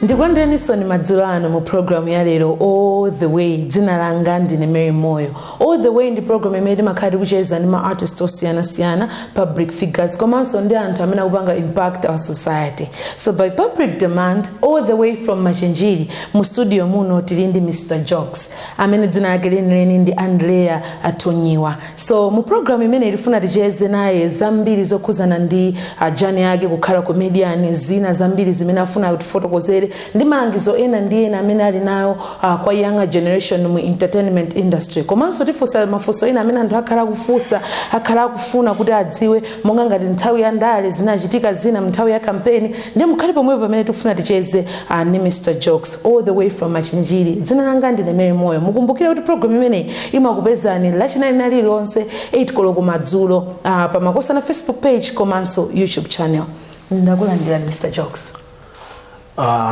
Ndikulandireninso madzulo ano mu programu ya lero, All The Way. Dzina langa ndine Mary Moyo. All The Way ndi program imene timakhala tikucheza ndi ma artist osiyanasiyana, public figures, komanso ndi anthu amene akupanga impact our society. So by public demand, all the way from Machinjiri, mu studio muno tili ndi Mr Jokes, amene dzina lake lenileni ndi Andrea Atonyiwa. So mu program imene tifuna ticheze naye zambiri zokhuzana ndi journey yake kukhala comedian, zina zambiri zimene afuna kutifotokozere, ndi malangizo ena ndi ena amene ali nayo kwa younger generation mu entertainment industry. Komanso tifunsa mafunso ena amene anthu akhala akufunsa, akhala akufuna kuti adziwe, monga ngati nthawi ya ndale zinachitika zina nthawi ya kampeni. Ndi mukhale pomwepo pamene tikufuna ticheze ndi Mr Jokes, all the way from Machinjiri. Dzina langa ndine Mary Moyo. Mukumbukire kuti program imeneyi imakupezani Lachinayi lililonse 8 koloko madzulo pa Makosana Facebook page komanso YouTube channel. Ndakulandirani, Mr Jokes.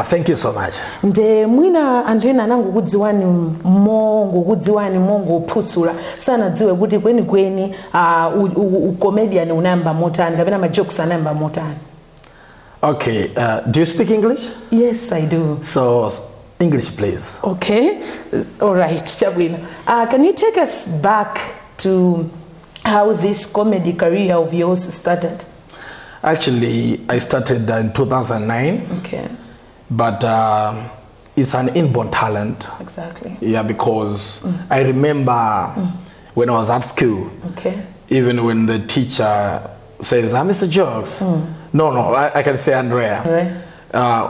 Thank you so much. Nde mwina anthu ena anangokudziwani mongokudziwani mongophusula, sanadziwe kuti kwenikweni ucomedian unayamba motani kapena ma jokes anayamba motani. Okay, do you speak English? Yes, I do. So, English, please. Okay, all right, chabwino. Can you take us back to how this comedy career of yours started? Actually, I started in 2009, but it's an inborn talent. Yeah, because I remember when I was at school, even when the teacher says, "Ah, Mr. Jokes," no, I can say Andrea.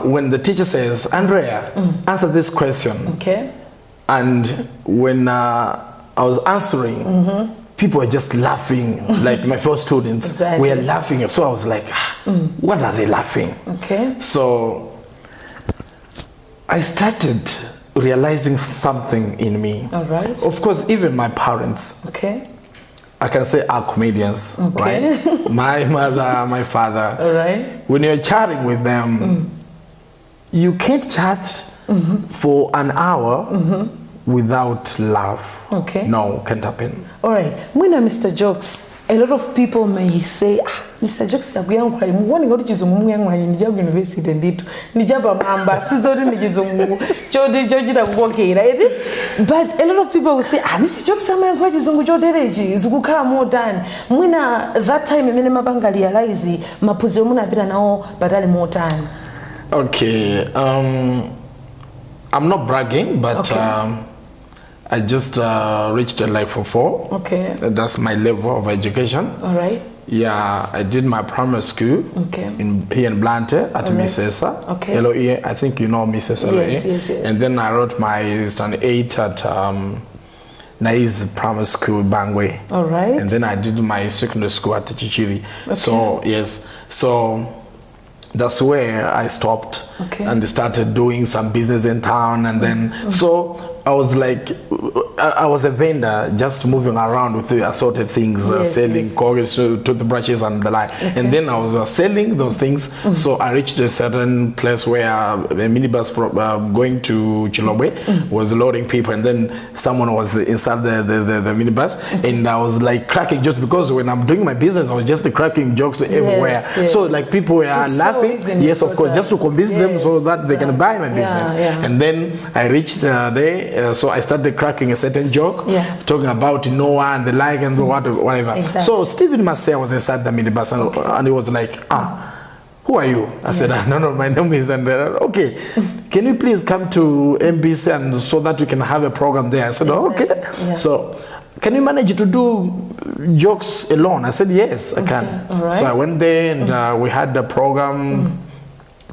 When the teacher says, "Andrea, answer this question," and when I was answering, people were just laughing, like my fellow students were laughing. So I was like, "Ah, what are they laughing?" So I started realizing something in me. All right. Of course, even my parents, I can say, are comedians, right? My mother, my father. All right. When you're chatting with them, you can't chat for an hour without laugh. No, can't happen. All right. Mwina, Mr. Jokes, a lot of people may say, "Ah, Mr. Jokes akuyankhula, mukuoneka kuti chizungu mukuyankhula ndi cha ku university ndithu, ndi chapamwamba, sizoti ndi chizungu choti chochita kukokera eti." But a lot of people will say, "Ah, Mr. Jokes amayankhula chizungu choterechi, zikukhala motani?" Mwina that time imene mapanga realize, maphunziro munapita nawo patali motani? Okay. I'm not bragging, but I just reached a level 4. That's my level of education. All right. Yeah, I did my primary school in here in Blantyre at Misesa. LOE, I think you know Misesa LOE. Yes. And then I wrote my standard 8 at Naiz Primary School, Bangwe. All right. And then I did my secondary school at Chichiri. So, yes. So that's where I stopped and started doing some business in town. And then, so I was like, I was a vendor just moving around with the assorted things, selling Colgate, toothbrushes and the like. And then I was selling those things. So I reached a certain place where a minibus from going to Chilobwe was loading people, and then someone was inside the minibus, and I was like cracking jokes, because when I'm doing my business, I was just cracking jokes everywhere. So like people were To sell laughing. Even Yes, of course, just to convince them so Yes, that they can buy my business. And then I reached there, so I started cracking a certain joke, talking about Noah and the like and whatever. So Stephen Marcel was inside the minibus, and he was like, "Ah, who are you?" I said, "Ah, no, my name is Andrea." "Okay, can you please come to MBC and so that we can have a program there?" I said, "Oh, okay." "So, can you manage to do jokes alone?" I said, "Yes, I can." All right. So I went there and we had the program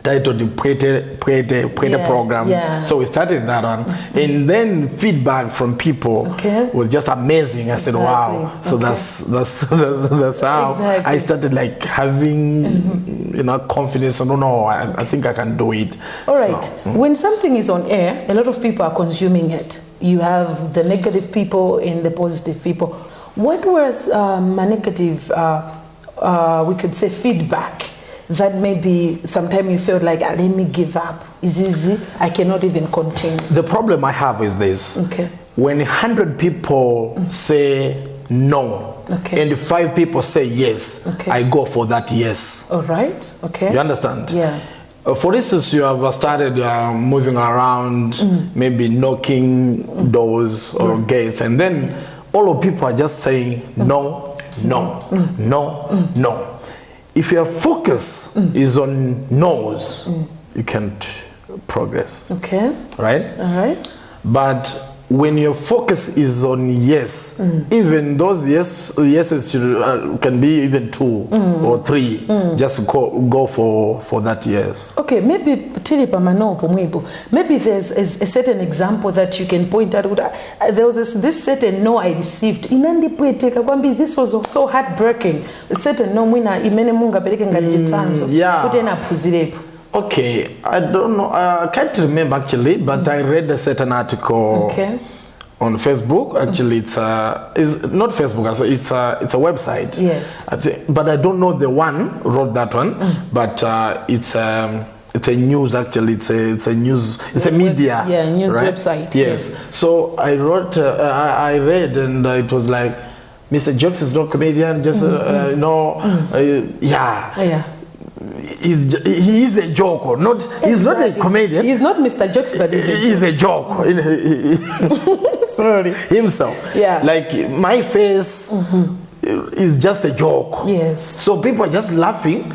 titled the Prete Prete Prete program. So we started that one, and then feedback from people was just amazing. I said, "Wow!" So that's how I started like having confidence. I don't know. I think I can do it. All right. So, When something is on air, a lot of people are consuming it. You have the negative people and the positive people. What was a negative, we could say, feedback that maybe sometime you felt like, "Ah, let me give up. It's easy. I cannot even continue"? The problem I have is this. When 100 people say no, and 5 people say yes, I go for that yes. All right. Okay. You understand? Yeah. For instance, you have started moving around, maybe knocking doors or gates, and then all of people are just saying no, no, no, no. If your focus is on no's, you can't progress, right? All right. But when your focus is on yes, even those yeses can be even two or three. Just go for that yes. Okay, maybe tili pa ma no pomwepo. Maybe there's a certain example that you can point out. There was this certain no I received. Inandipweteka kwambiri. This was so heartbreaking. A certain no mwina imene mungapereke ngati chitsanzo. Kuti ena aphunzirepo. Okay, I don't know. I can't remember actually, but I read a certain article on Facebook. Actually, it's not Facebook. It's a website. I think, but I don't know the one wrote that one. But it's a news actually. It's a news. It's a media. Yeah, news right? website. Yes. So I wrote. I read, and it was like, Mr. Jokes is not comedian. Just no. Yeah. He is a joker. Not he's not a comedian. He's not Mr. Jokes, but he's a joke. Himself. Like my face is just a joke. So people are just laughing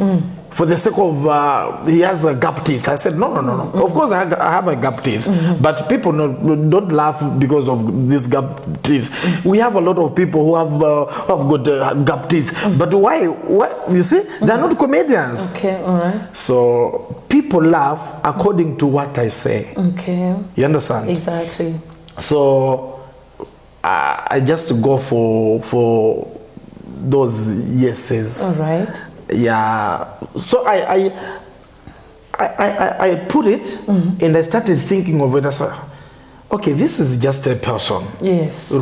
for the sake of he has a gap teeth. I said no, no, no, no. Of course I have a gap teeth, but people don't laugh because of this gap teeth. We have a lot of people who have got gap teeth, but why? Why? You see, they are not comedians. Okay, all right. So people laugh according to what I say. Okay. You understand? Exactly. So I just go for those yeses. All right. Yeah. So I put it and I started thinking of it. I said, okay, this is just a person.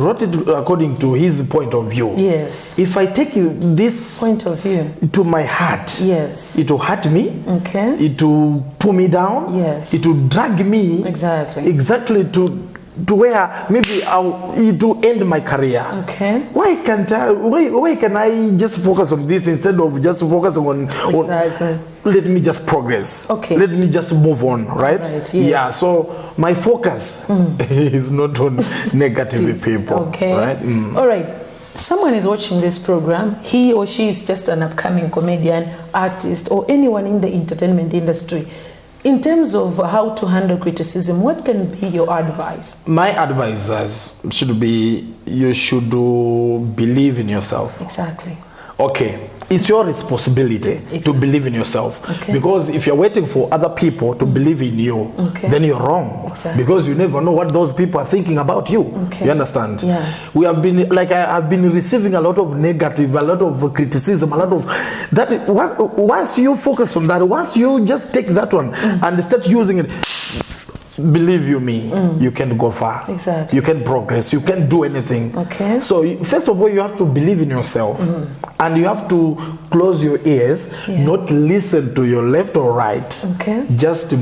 Wrote it according to his point of view. If I take this point of view to my heart, it will hurt me. It will pull me down. It will drag me. Exactly to where maybe it will end my career. Why can't I? Why can I just focus on this instead of just focusing on let me just progress. Let me just move on, right? Right, yes. Yeah. So my focus is not on negative people. Right? All right. Someone is watching this program. He or she is just an upcoming comedian, artist, or anyone in the entertainment industry. In terms of how to handle criticism, what can be your advice? My advice should be, you should believe in yourself. Okay. It's your responsibility to believe in yourself. Because if you're waiting for other people to believe in you, then you're wrong. Because you never know what those people are thinking about you. You understand? We have been, like I have been receiving a lot of negative, a lot of criticism, a lot of that. Once you focus on that, once you just take that one and start using it, believe you me, you can go far. You can progress. You can do anything. So first of all, you have to believe in yourself, and you have to close your ears, not listen to your left or right. Just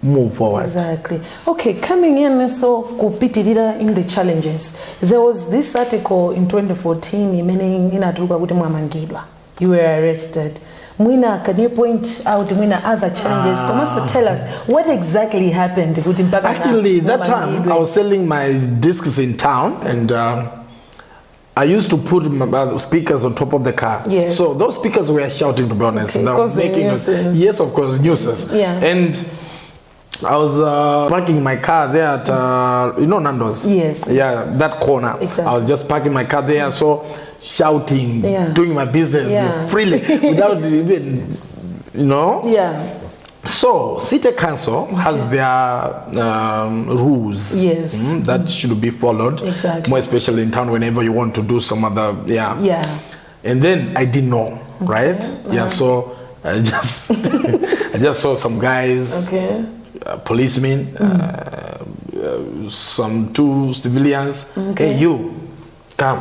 move forward. Exactly. Okay, coming in, so kupitirira in the challenges. There was this article in 2014, imene inatuluka kuti mwamangidwa. You were arrested. Mwina, can you point out mwina other challenges? Komanso tell us what exactly happened? Kuti mpaka na Actually, that time mwamangidwe. I was selling my discs in town, and I used to put my speakers on top of the car. So those speakers were shouting, to be honest. Okay, And I was causing making noise. nuisance. Yes, of course, nuisance. And I was parking my car there at Nando's. Yes. Yeah, that corner. I was just parking my car there, so shouting, doing my business freely, without even, you know. So City Council has their rules that should be followed. More especially in town whenever you want to do some other, yeah. And then I didn't know, right? Yeah, so I just saw some guys, policemen, some two civilians. Hey, you, come.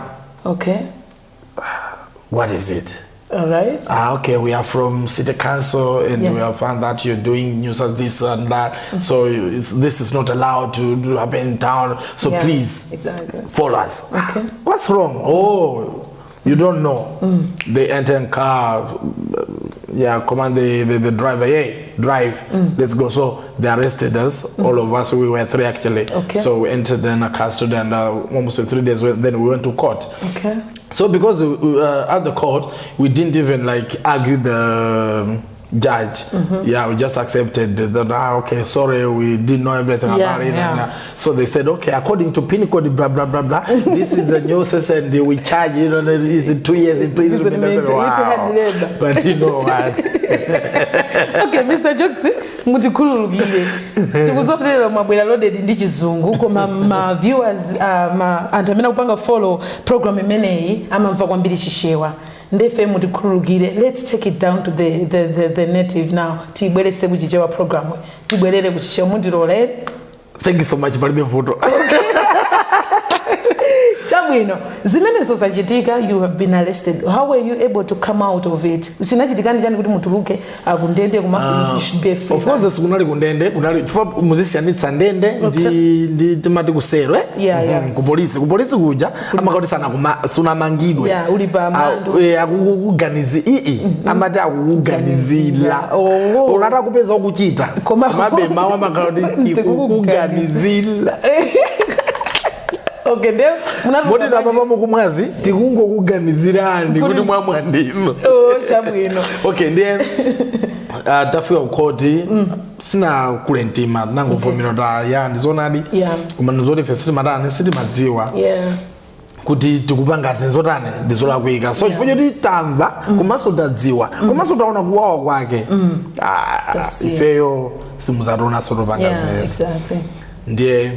What is it? All right. Okay, we are from City Council and we have found that you're doing news as this and that. So this is not allowed to happen in town. So please follow us. What's wrong? Oh, you don't know. They enter in car, Yeah, command the driver, "Hey, drive, let's go." So they arrested us, all of us. We were three, actually. So we entered in a custody and almost 3 days, then we went to court. So because at the court, we didn't even like argue the judge. Yeah, we just accepted that, "Ah, okay, sorry, we didn't know everything about it." And so they said, "Okay, according to penal code, blah, blah, blah, blah, this is the new and we charge, it's 2 years in prison." Imprisonment with hard labor. But you know what? Okay, Mr Jokes, mutikhululukire, tikuzotero mwabwera loaded ndi Chizungu, koma ma viewers, ma anthu amene akupanga follow program imeneyi amamva kwambiri Chichewa, ndefe mutikhululukire. Let's take it down to the native now. Tibwerese kuChichewa program, tibwerere kuChichewa, mundilolere? Thank you so much, palibe vuto. Chabwino, zimenezo zachitika, you have been arrested. How were you able to come out of it? Chinachitikani chani kuti mutuluke kundende, komanso you should be a free Of course, sikunali kundende, kunali chifukwa muzisiyanitsa ndende ndi timati kusero, eh? Yeah. Kupolisi kuja amakati sana kuma sunamangidwe. Yeah, uli pa mlandu. Akukuganizi ii amati akukuganizira. Oh. Ulata kupeza ukuchita, mabe mawu amakati tikukuganizira. Okay, nde Moti napapa mukumwazi tikungokuganizirani kuti mwamwa ndinu. Oh, chabwino. Okay, ndiye tafika kukhoti, sina kule mtima, nangovomera kuti ya, ndizonadi, koma ndizoti ife sitimatani, sitimadziwa kuti tikupanga zinzotani, ndizolakwika. So chifukwa choti tamva, komanso tadziwa, komanso taona kuwawa kwake, ah, Tasiya. ifeyo simuzationanso topanga zimenezi. Ndiye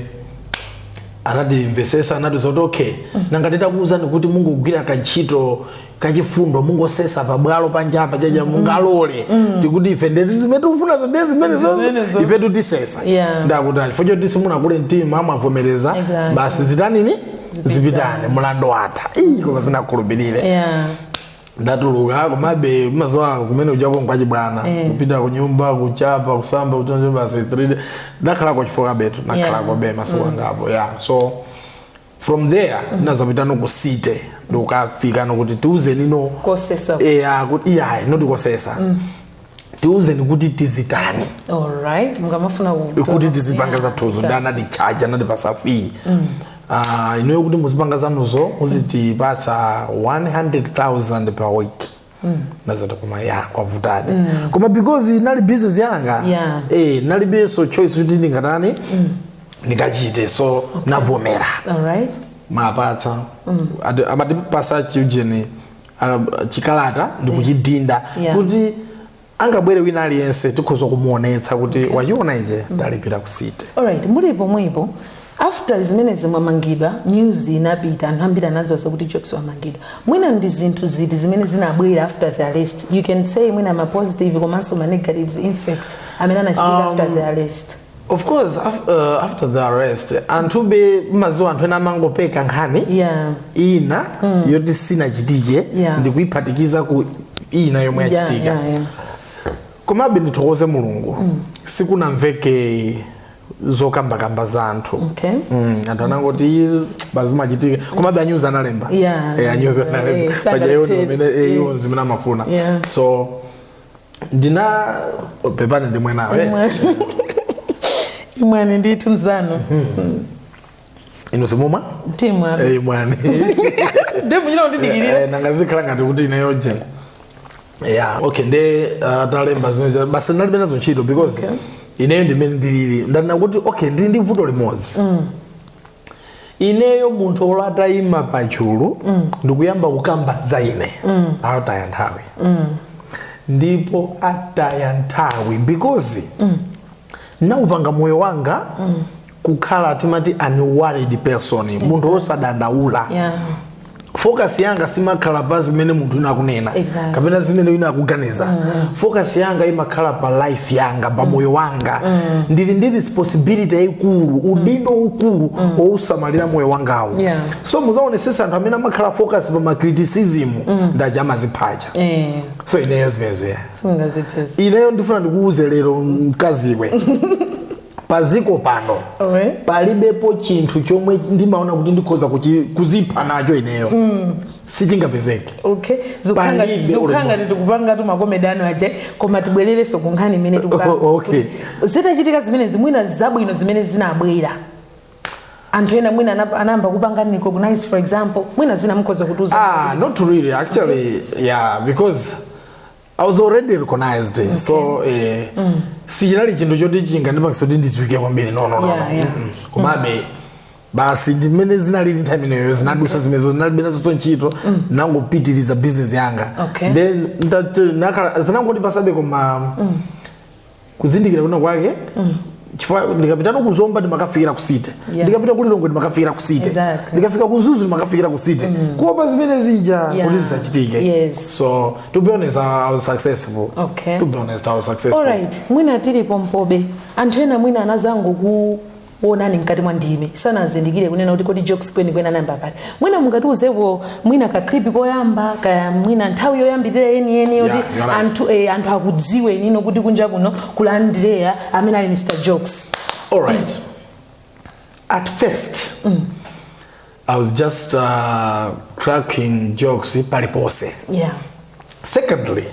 anatimvesesa, anati zoti okay, nanga titakuwuzani kuti mungogwira kantchito kachifundo, mungosesa pabwalo panjapa chacha, mungalole? Tikuti ife ndeti zimene tikufuna ndiye zimene Zimenezo. ife tutisesa. Ndakuti chifukwa choti simunakule mtima, mwavomereza, basi zitanini, zipitani, mlandu watha. Ii, koma zinakhulupirire. Ndatuluka, komabe mazuwa kumene uchapo nkwachibwana, kupita kunyumba, kuchapa, kusamba, kutonje, basi 3 ndakhalako chifukwa betu nakhalako be masiku angapo. Yeah, so from there ndinazapitano ku city, ndikukafika nokuti tiuzeni no Kosesa. Yeah, kuti iyayi, noti kosesa, tiuzeni kuti tizitani. Alright, mukamafuna kuti tizipanga zathuzo. Ndi anatichaja, anatipasa fee, inuyo kuti muzipanga zanuzo muzitipatsa 100,000 per week. Nazati koma ya kwavutadi, koma because inali business yanga, nalibenso choice kuti ndingatani, ndingachite, so navomera. Mapatsa. Amatipasa chiujeni, chikalata ndikuchidinda kuti angabwere wina aliyense tikhoza kumuonetsa kuti wachiona iche, talipira ku city. Alright, muli pomwepo after zimene zimwamangidwa, news inapita, anthu ambiri anadzosa kuti Jokes wamangidwa. Mwina ndi zinthu ziti zimene zinabwera after the arrest? You can say mwina ma positive komanso ma negatives effects amene anachitika after the arrest. Of course, after the arrest, anthube mazuwa anthu ena amangopeka nkhani ina yoti sinachitike ndikuyiphatikiza ku ina yomwe yachitika. Komabe ndithokoze Mulungu, sikunamveke zokambakamba za anthu. Anthu anangoti bazimachitika, komabe anyuzi analemba. Anyuzi analemba. Paja iwo ndi Sangalephere. zimene iwo zimene amafuna. So ndina pepani ndimwe nawe. Imwani ndithu nzanu. Inu simumwa? Timwa. Imwani. Ndiye muchita kundidikirira. Nanga zikhala ngati kuti ineyo je. Yeah, okay, nde talemba zimene basi ndalibe nazo ntchito because ineyo ndimene ndilili, ndanena kuti okay, ndili ndi vuto limodzi. Ineyo munthu olatayima pachulu ndikuyamba kukamba za ine, ataya nthawi, ndipo ataya nthawi because naupanga moyo wanga kukhala timati unworried person, munthu osadandaula. Focus yanga simakhala pa zimene munthu wina akunena kapena zimene wina akuganiza. Focus yanga imakhala pa life yanga, pa moyo wanga. Ndili ndi responsibility yayikulu, udindo ukulu owusamalira moyo wangawo. So muzaonesesa anthu amene amakhala focus pa ma criticism ndaja amaziphacha. So ineyo zimenezo ya Singazipeza. Ineyo ndifuna ndikuuze lero, mkaziwe, paziko pano palibepo chinthu chomwe ndimaona kuti ndikhoza kuzipha nacho ineyo. Sichingapezeke. Okay. Palibe. Zikukhala ngati tikupanga tu ma comedy anu aja, koma tibwererenso ku nkhani imene tikukamba. Okay. Zitachitika zimene mwina zabwino zimene zinabwera, anthu ena mwina anayamba kupanga recognize, for example, mwina zina mukhoza kutiuza. Ah, not really actually, yeah, because I was already recognized, so sichinali chinthu choti chingandipangisa kuti ndidziwike kwambiri, no. Komabe basi, ndimene zinalili nthawi imeneyo, zinadusa zimenezo, zinalibe nazo ntchito, nangopitiriza business yanga. Then zinangondipasabe koma kuzindikira kuna kwake, chifukwa ndikapita ku Zomba ndimakafikira ku city, ndikapita ku Lilongwe ndimakafikira ku city, ndikafika ku Mzuzu ndimakafikira ku city, kuopa zimene zija kuti zisachitike. So to be honest, I was successful. To be honest, I was successful. Alright, mwina tilipo mpobe, anthu ena mwina anazangokuonani mkati mwa ndime, sanazindikire kunena kuti kodi Jokes kwenikweni anayamba pati. Mwina mungatiuzepo mwina ka clip koyamba, kaya mwina nthawi yoyambirira yeniyeni yoti Yeah, you're right. anthu akudziwe nino kuti kunja kuno kula Andrea amene ali Mr Jokes. All right. At first, I was just cracking jokes palipose. Secondly,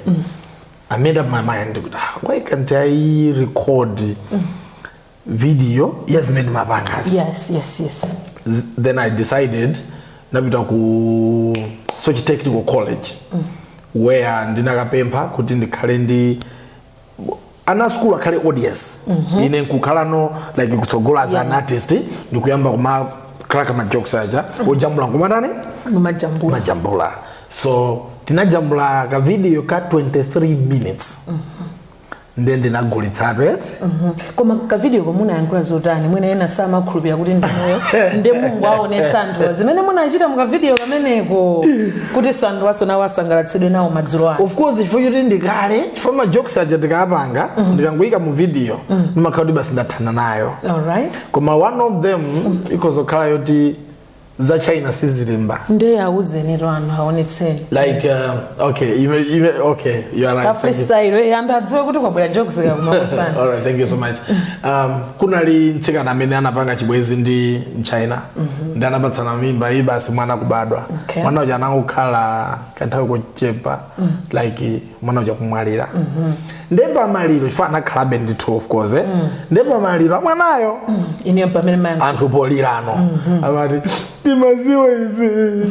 I made up my mind, "Ah, why can't I record video ya zimene mapangazi?" Then I decided, napita ku Soche Technical College, where ndinakapempha kuti ndikhale ndi ana school akhale audience, ine nkukhalano like kutsogola as an artist, ndikuyamba kuma crack ma jokes aja ojambula nkumatani? Numajambula. Majambula. So tinajambula ka video ka 23 minutes, then ndinagulitsatu eti. Koma ka video komunayankhula zotani? Mwina ena samakhulupirira kuti ndinuyo, nde Mungu aonetsa anthuwa zimene munachita muka video kameneko, kuti anthu aso nawo asangalatsidwe nawo madzulo ano. Of course, chifukwa choti ndikale, chifukwa ma jokes aja tikapanga, ndikanguyika mu video, ndimakhala kuti basi, ndathana nayo. Koma one of them ikozokhala yoti za China sizilimba. Nde auzenitu anthu, aonetseni. Like okay, okay, you are right. Ka Thank you. freestyle, anthu adziwe kuti kwabwera Jokes kakumakosana. All right, thank you so much. Kunali mtsikana amene anapanga chibwezi ndi mchina, ndi anapatsana mimba iyi, basi, mwana kubadwa. Mwana uja anangokhala kanthawi kochepa, like mwana uja kumwalira. Nde pamaliro, chifukwa anakhalabe ndithu, of course, eh? Nde pamaliro amwanayo, Iniyo pamene mayankho anthu polirano amati, "Timaziwa ife,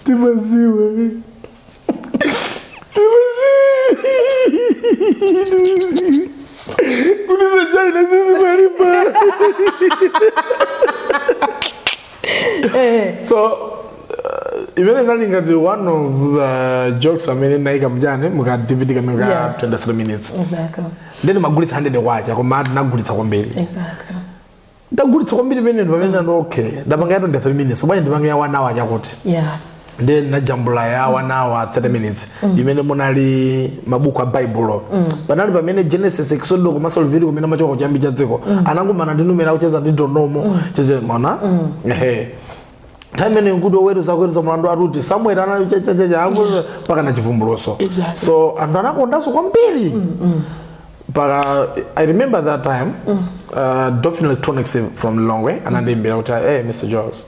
timaziwa, timaziwa kuti za China sizimalimba." So imene nali ngati one of the jokes amene naika mjani muka DVD kamene ka 23 minutes. Then magulitsa 100 kwacha, koma tinagulitsa kwambiri. Ndagulitsa kwambiri pamene pamene ndo okay, ndapanga ya 23 minutes, bwanji ndipanga ya 1 hour chakuti? Then najambula ya 1 hour 30 minutes, imene munali mabuku a Baibulo. Panali pamene Genesis, Exodus komanso Leviticus, kumene amachoka kuchiyambi cha dziko, anangumana ndi numera akucheza ndi donomo cheze mona ehe. Nthawi imene nkuti oweruza kuweruza mlandu atuti Samuel anali chachachacha mpaka na Chivumbuluso. So anthu anakondanso kwambiri mpaka I remember that time, Dolphin Electronics from Lilongwe anandiimbira kuti, "Hey, Mr Jokes,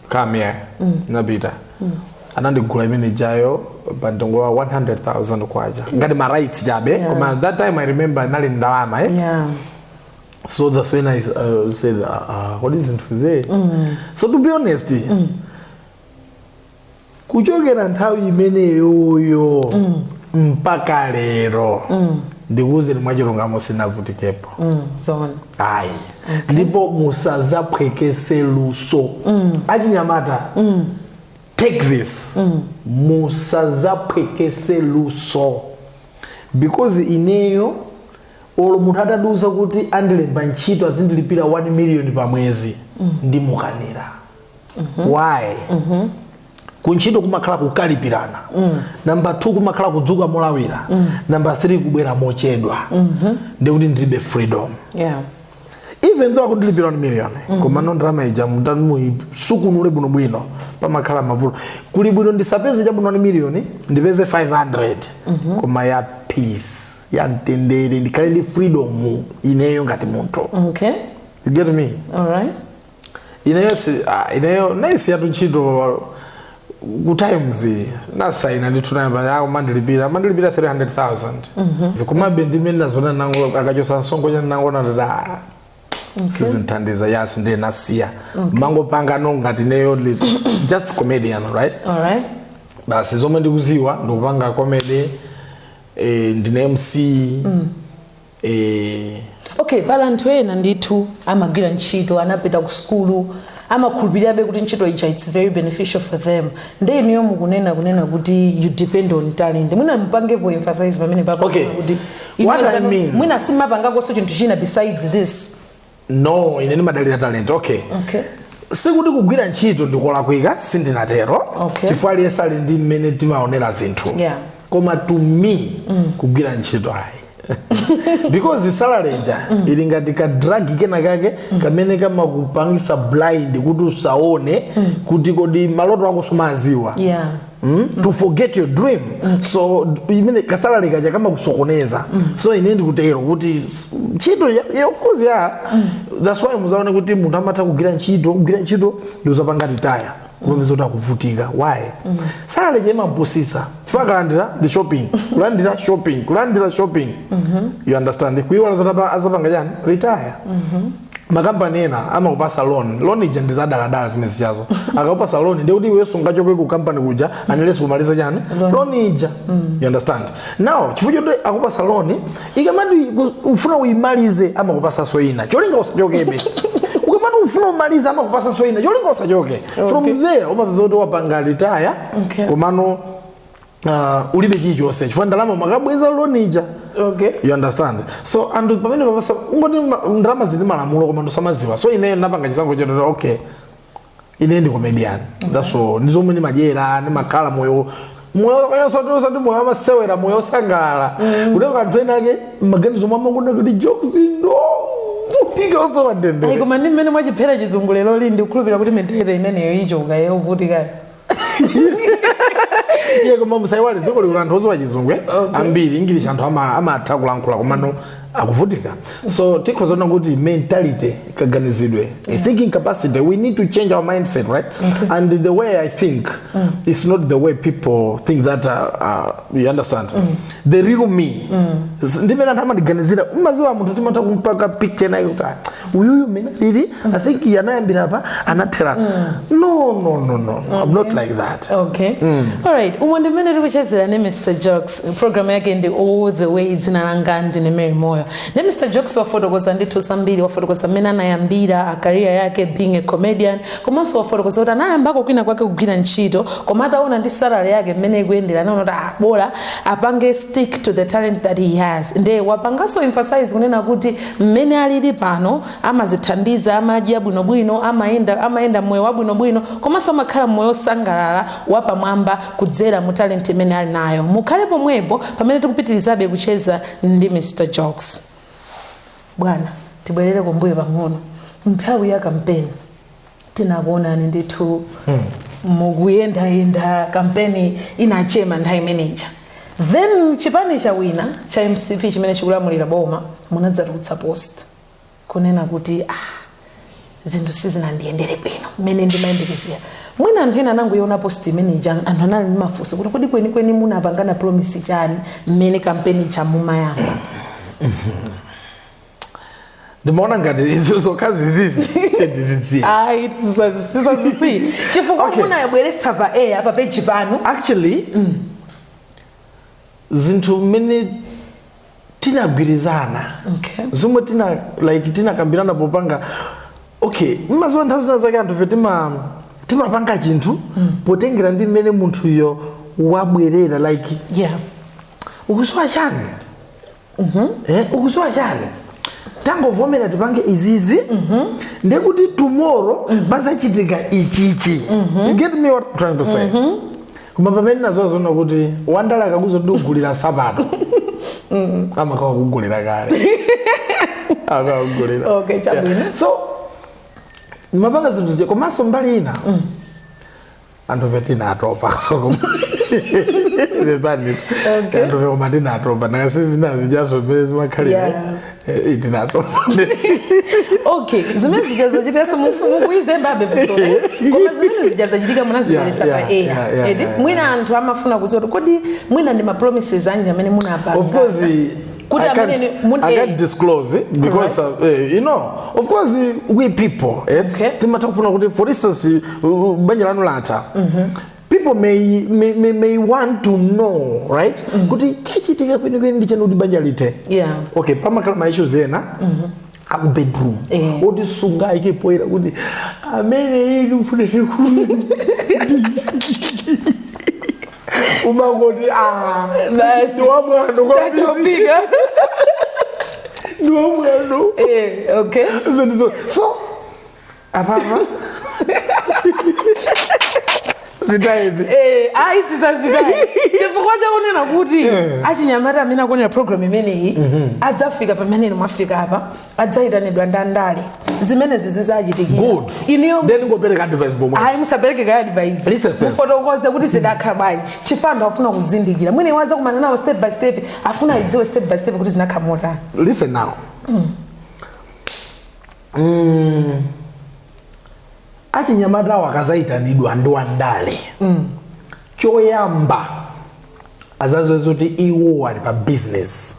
come here." Napita, anandigula imene jayo pa mtengo wa 100,000 kwacha, ngati ma rights chabe. Koma that time I remember inali ndalama, eh? So that's when I said, "What is zinthu ze?" So to be honest, kuchokera nthawi imeneyoyo mpaka lero, ndikuwuzeni mwachilungamo, sinavutikepo. Zoona. Ayi, ndipo musazaphwekese luso. Achinyamata, take this, musazaphwekese luso, because ineyo olo munthu atandiuza kuti andilemba ntchito, azindilipira 1 million pa mwezi, ndimukanira. Why? Kuntchito kumakhala kukalipirana. Number 2, kumakhala kudzuka molawira. Number 3, kubwera mochedwa. Ndikuti ndilibe freedom. Even though akundilipira 1 million, koma no, ndalama ija mutamuisukunule bwinobwino, pamakhala mavuto. Kuli bwino ndisapeze chabwino 1 million, ndipeze 500, koma ya peace, ya mtendere, ndikhale ndi freedom ineyo ngati munthu. You get me? Alright. Ineyo si, ah, ineyo naisiyatu ntchito. Ku Times nasaina ndithu, nayamba ako mandilipira 300,000. Komabe ndimene nazona nango akachosa msonkho cha nangona tati, "Ah, sizinthandiza." Yasi, ndiye nasiya mangopanga no ngati neyo just comedian, right? Alright. Basi, zomwe ndikuziwa ndikupanga comedy, ndine MC. Okay, pala anthu ena ndithu amagwira ntchito, anapita ku sukulu, amakhulupirirabe kuti ntchito ija, it's very beneficial for them. Nde inuyo mukunena kunena kuti you depend on talent. Mwina mupangepo emphasize pamene papa Okay. kuti What inuyo I mean- mwina simapangakonso chinthu china besides this. No, ine ndimadalira talent, okay? Okay. Sikuti kugwira ntchito ndikolakwika, sindinatero. Chifukwa aliyense ali ndi mmene timaonera zinthu. Koma to me, kugwira ntchito ayi, because salary ija ili ngati ka drug kena kake kamene kamakupangisa blind kuti usaone kuti kodi maloto ako sumaziwa. To forget your dream. So imene ka salary kaja kamakusokoneza. So ine ndikutero kuti ntchito yeah, of course, yeah. That's why muzaone kuti munthu amatha kugwira ntchito, kugwira ntchito, ndi uzapanga retire, kupeza kuti akuvutika. Why? Salary ija imampusisa chifukwa akalandira ndi shopping, kulandira shopping, kulandira shopping, you understand? Kuiwala zoti azapanga chani, retire. Makampani ena amakupasa loan. Loan ija ndi zadaladala zimene zichazo. Akakupasa loan, ndi kuti iwenso ungachoke ku kampani kuja unless kumaliza chani? Loan ija, you understand? Now, chifukwa choti akupasa loan, ikamati ufuna uyimalize, amakupasanso ina cholinga usachokebe. Ukamati ufuna umalize, amakupasanso ina cholinga usachoke. From there umapeza kuti wapanga retire, komano ulibe chilichonse chifukwa ndalama makabweza loan ija. You understand? So anthu pamene papasa ungoti ndalama zili malamulo, koma ndosamaziwa. So ine napanga chisankho choti, okay, ine ndi comedian, that's all. Ndi zomwe ndimadyera, ndimakhala moyo, moyo osati moyo amasewera, moyo osangalala, kuti anthu ena ake maganizo mwamangona kuti Jokes ndovutika osowa Ayi, mtendere. Koma ndi mmene mwachiphera chizungu lero li, ndikukhulupirira kuti mentality imeneyo ichoka yovutikayo. Iye, koma musaiwale dziko likuti anthu oziwa chizungu ambiri, English anthu amatha kulankhula, komano akuvutika. So tikhoza kuona kuti mentality, kaganizidwe, thinking capacity, we need to change our mindset, right? And the way I think is not the way people think that, you understand? The real me, ndimene anthu amandiganizira, umaziwa munthu timatha kumpaka picture naye kuti, "Ah, uyuyu mene lili, I think anayambira apa, anathera." No, no, no, no, I'm not like that. Okay, alright. Umo ndi mmene tikuchezera ndi Mr Jokes. Program yake ndi All The Way. Dzina langa ndine Mary Moyo. Ndi Mr Jokes wafotokoza ndithu zambiri. Wafotokoza mmene anayambira a career yake being a comedian, komanso wafotokoza kuti anayambako kwina kwake kugwira ntchito, koma ataona ndi salary yake mmene ikuyendera, anaona kuti, ah, bola apange stick to the talent that he has. Nde wapanganso emphasize kunena kuti mmene alili pano amazithandiza, amadya bwinobwino, amayenda moyo wabwinobwino, komanso amakhala moyo osangalala wapamwamba kudzera mu talent imene ali nayo. Mukhale pomwepo pamene tikupitirizabe kucheza ndi Mr Jokes. Bwana, tibwerere kumbuyo pang'ono. Nthawi ya kampeni tinakuonani ndithu mukuyendayenda. Kampeni inachema nthawi imeneja. Then chipani chawina cha MCP chimene chikulamulira boma. Munadzatulutsa post kunena kuti, ah, zinthu sizinandiyendere bwino mmene ndimayembekezera. Mwina anthu ena anangoiona post imeneja, anthu anali ndi mafunso kuti kodi kwenikweni munapangana promise chani mmene kampeni ija mumayamba? Ndimaona ngati izo zokha zizizi tendizisiye. Ayi, tisazisiye chifukwa munayabweretsa pa air pa page panu. Actually, zinthu mmene tinagwirizana, zomwe tina like tinakambirana popanga, okay, mmaziwa nthawi zina zake anthu fe timapanga chinthu potengera ndi mmene munthuyo wabwerera, like, ukusowa chani? Ukusowa chani? Tangovomera tipange izizi, ndekuti tomorrow pazachitika ichichi. You get me what I'm trying to say? Koma pamene nazowa zona kuti wandale akakuza kuti ugulira sapato, amakawa kugulira kale, akakugulira. Okay, chabwino. Yeah. So mapanga zinthu zija, komanso mbali ina anthu fe tinatopa. So Pepani. Okay. Anthu koma tinatopa, nakasizinazijaso mmene zimakhalira. Tinatopa. Okay, zimene zija zachitika, mukuyizembabe funsolo, koma zimene zija zachitika munazibweresa pa air. Edi? Mwina anthu amafuna kudziwa kuti kodi mwina ndi ma promises anji amene munapanga? Of course, Kuti I can't, amene I can't disclose it because of course, we people, timatha kufuna kuti, for instance, banja lanu latha, people may want to know, right, kuti chachitika kwenikweni ndi chani kuti banja lithe. Okay, pamakhala ma issues ena aku bedroom oti sunga ikepoera kuti amene ili mfune chikulu umangoti, ah, Basi. ndi wamwano kwambiri. Satopika. Ndi wamwano. Okay. So apapa zitayipi. Ayi, tisazitayi, chifukwa chakunena kuti achinyamata amene akuonera program imeneyi adzafika pamene inu mwafika apa, adzayitanidwa ndandale, zimenezi zidzachitikira. Good. Inuyo Then ngopereka advice pomwe. Ayi, musapereke ka advice. Listen first. Mufotokoze kuti zidakhala bwanji, chifukwa afuna kuzindikira, mwine wadza kumana nawo step by step, afuna idziwe step by step kuti zinakhala motani. Listen now. Achinyamata akazayitanidwa ndi wandale, choyamba azaziwe zoti iwo ali pa business.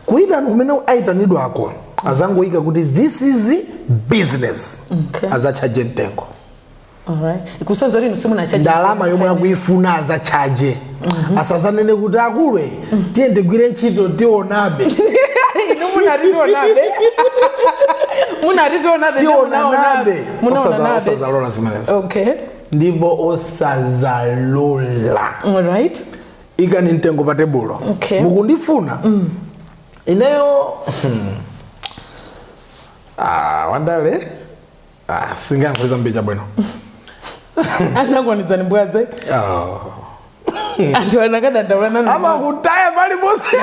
Kuyitana kumene ayitanidwako, azangoyika kuti this is business. Azachaje mtengo. Alright, kusonza kuti inu simunachaje. Ndalama yomwe akuifuna azachaje. Asazanene kuti, "Akulwe, tiye ndigwire ntchito, tionabe." Inu munatitionabe, munatitionabe. Tionanabe. Munaonanabe. Osazalola zimenezo. Ndipo osazalola. Ikani mtengo pa tebulo. Mukundifuna ineyo, ah, wandale, ah, singayankhule mbiri chabwino. Anakuwanidzani mbwadze? Oh. Anthu anakadandaula nanu. Amakutaya paliponse.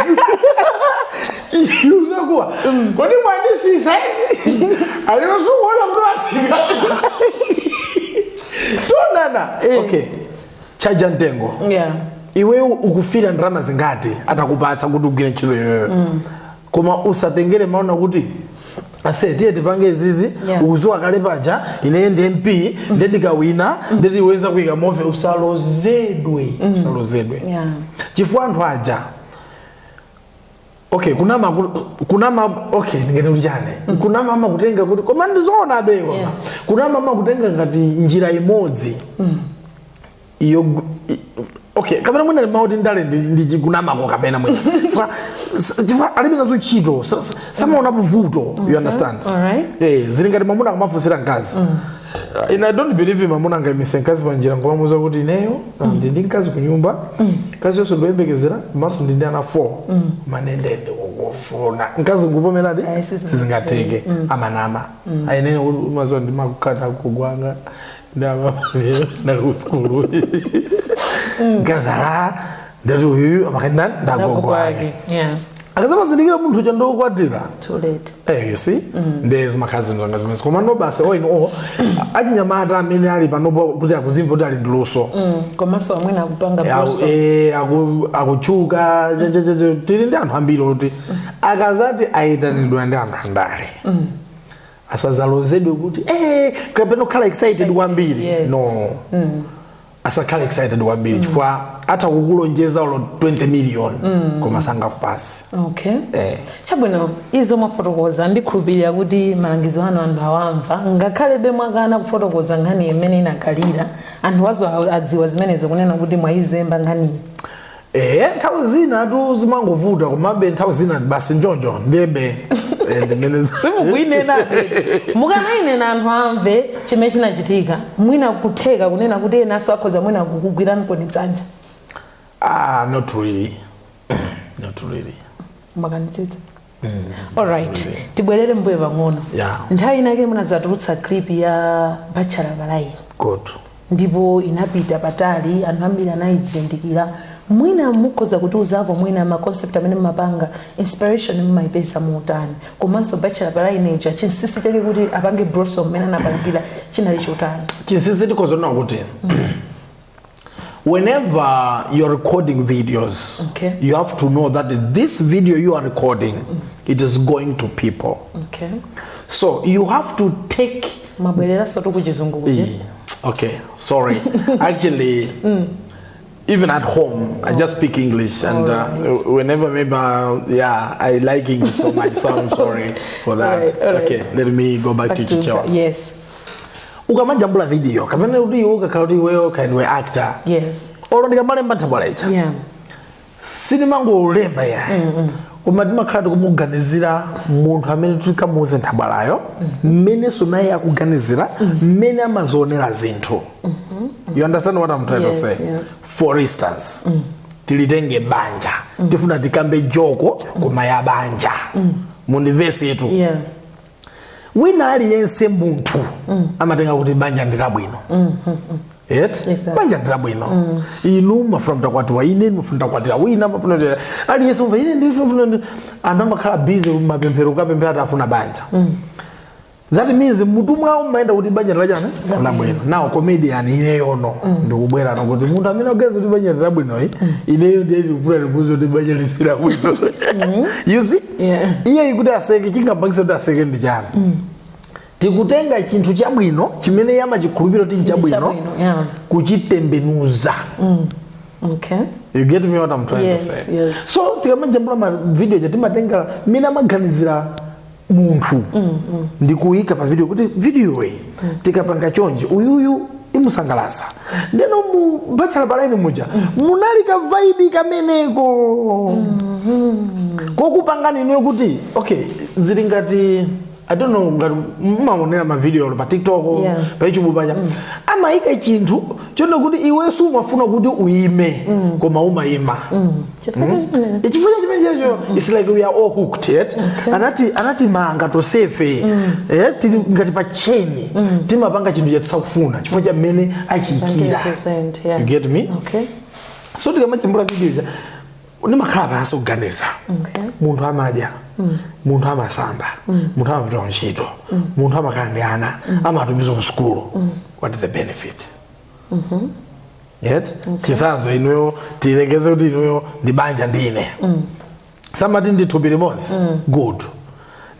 Uzakuwa kodi mwandisisa aliosukuona mtu asika tonana. Okay, chaja mtengo. Iwe ukufira ndalama zingati atakupatsa kuti ugwire ntchito yoyoyo, koma usatengere maona kuti, "Ase, tiye tipange izizi." Ukuziwa kale paja ine ndi MP, nde ndikawina ndetiweza kuyika move. Usalozedwe, usalozedwe. Chifukwa anthu aja, okay, kunama, kunama, okay, ndingene kuti chane kunama amakutenga kuti, koma ndizoona abe, koma kunama amakutenga ngati njira imodzi iyo okay, kapena mwina limauti ndale ndi kunamako, kapena mwina chifukwa alibe nazo ntchito, samaonapo vuto, you understand? Alright. Zili ngati mwamuna akumafunsira mkazi. Ine I don't believe mwamuna angayimise mkazi panjira ngomamuza kuti, "Ineyo ndi ndi mkazi kunyumba, mkazi yonse ndiyembekezera, komanso ndi ndi ana 4, manendende kukufuna." Mkazi nguvomeradi? Ayi, sizingatheke. Sizingatheke, amanama. Aine umaziwa ndimakukata kugwanga ndamakusukulu, mkazi ala ndati uyu amakandani ndagogwake. Akazamazindikira munthu uja ndokwatira. Too late. Eh, you see, ndiye zimakhazi zanga zimene, koma no basi, all in all, achinyamata amene ali panopo kuti akuzimva kuti ali ndi luso, Komanso amwene akupanga blossom. Akuchuka, tili ndi anthu ambiri kuti akazati ayitanidwa ndi anthu andale, asazalozedwe kuti kapena kukhala excited kwambiri. No, asakhale excited kwambiri, chifukwa atha kukulonjeza ulo 20 million koma sangakupasi. Chabwino, izo mwafotokoza, ndikhulupirira kuti malangizo anu anthu awamva, ngakhalebe mwakana kufotokoza nkhani imene inakalira. Anthu wazo adziwa zimenezo, kunena kuti mwayizemba nkhaniyi. Nthawi zina tu zimangovuta, komabe nthawi zina basi njonjo ndiyebe, ndimene Simukuinenabe. Mukanayinena anthu amve chimene chinachitika, mwina kutheka kunena kuti enanso akhoza mwina kukugwirani kodi dzanja. Ah, not really, not really. Makanitsitsa. Alright, tibwerere mbuyo pang'ono. Nthawi inake munadzatulutsa clip ya Bachelor Balayi. Good. Ndipo inapita patali, anthu ambiri anayizindikira. Mwina mukhoza kutiuzako mwina ma concept amene mmapanga, inspiration mmayipeza muutani, komanso Bachelor Balayi ija chinsinsi chake kuti apange blossom mmene anapangira chinali chotani? Chinsinsi tikhoza kuti Whenever you're recording videos, you have to know that this video you are recording, it is going to people. So you have to take Mabwereranso tu kuchizungu kuja. Okay, sorry. Actually, even at home, I just speak English, and whenever maybe, yeah, I like English so much, so I'm sorry for that. All right. Okay, let me go back to Chichewa. Yes. Ukamajambula video, kapena kuti iwe ukakhala kuti iweyo kaya actor, olo ndikamalemba nthabwala ija, sinimangolemba ya, koma timakhala tikumuganizira munthu amene tikamuuze nthabwalayo, mmenenso naye akuganizira, mmene amazionera zinthu. You understand what I'm trying Yes, to say? Yes. For instance, tilitenge banja, tifuna tikambe joke koma ya banja, mundimvese yetu. Wina aliyense munthu amatenga kuti banja ndi labwino. Yet? Exactly. Banja ndi labwino. Inu mafuna mtakwatiwa, ine mafuna mtakwatira, wina mafuna kuti aliyense umva ine ndifuna anthu amakhala busy mapemphero kukapemphera ati afuna banja. That means mutu mwawo mmayenda kuti banja ndilachani labwino. Now comedian ineyono ndikubwera no kuti munthu amene akuganiza kuti banja ndilabwinoyi, ineyo ndiye ndikufuna ndikuuze kuti banja lisilabwino. You see? Yeah. Iye ikuti aseke, chingapangise kuti aseke ndi chani? Tikutenga chinthu chabwino chimene yamachikhulupiriro kuti nchabwino, Chabwino, yeah. kuchitembenuza. You get me what I'm trying Yes, to say? Yes. So tikamajambula ma video ja, timatenga mmene amaganizira munthu ndikuyika pa video, kuti video iyi tikapanga chonje uyuyu imusangalasa. Ndeno mu Bachelor Pa Line muja munali ka vibe kameneko kokupangani inuyo kuti okay, zili ngati, I don't know ngati mumaonera ma video pa TikTok, pa YouTube paja, amayika chinthu chone kuti iwe sumafuna kuti uyime, koma umayima. Chifukwa chimene Chifukwa chimene checho, it's like we are all hooked yet. Anati manga tosefe, tili ngati pa chain, timapanga chinthu chatisakufuna chifukwa cha mmene achiyikira. 100%, yeah. You get me? Okay. So tikamajambula video ja, ndimakhala pansi kuganiza, munthu amadya, munthu amasamba, munthu amapita kuntchito, munthu amakhala ndi ana, amatumiza ku sukulu. What is the benefit yet? Chitsanzo, inuyo, tilengeze kuti inuyo ndi banja ndine, samati ndi thupi limodzi. Good.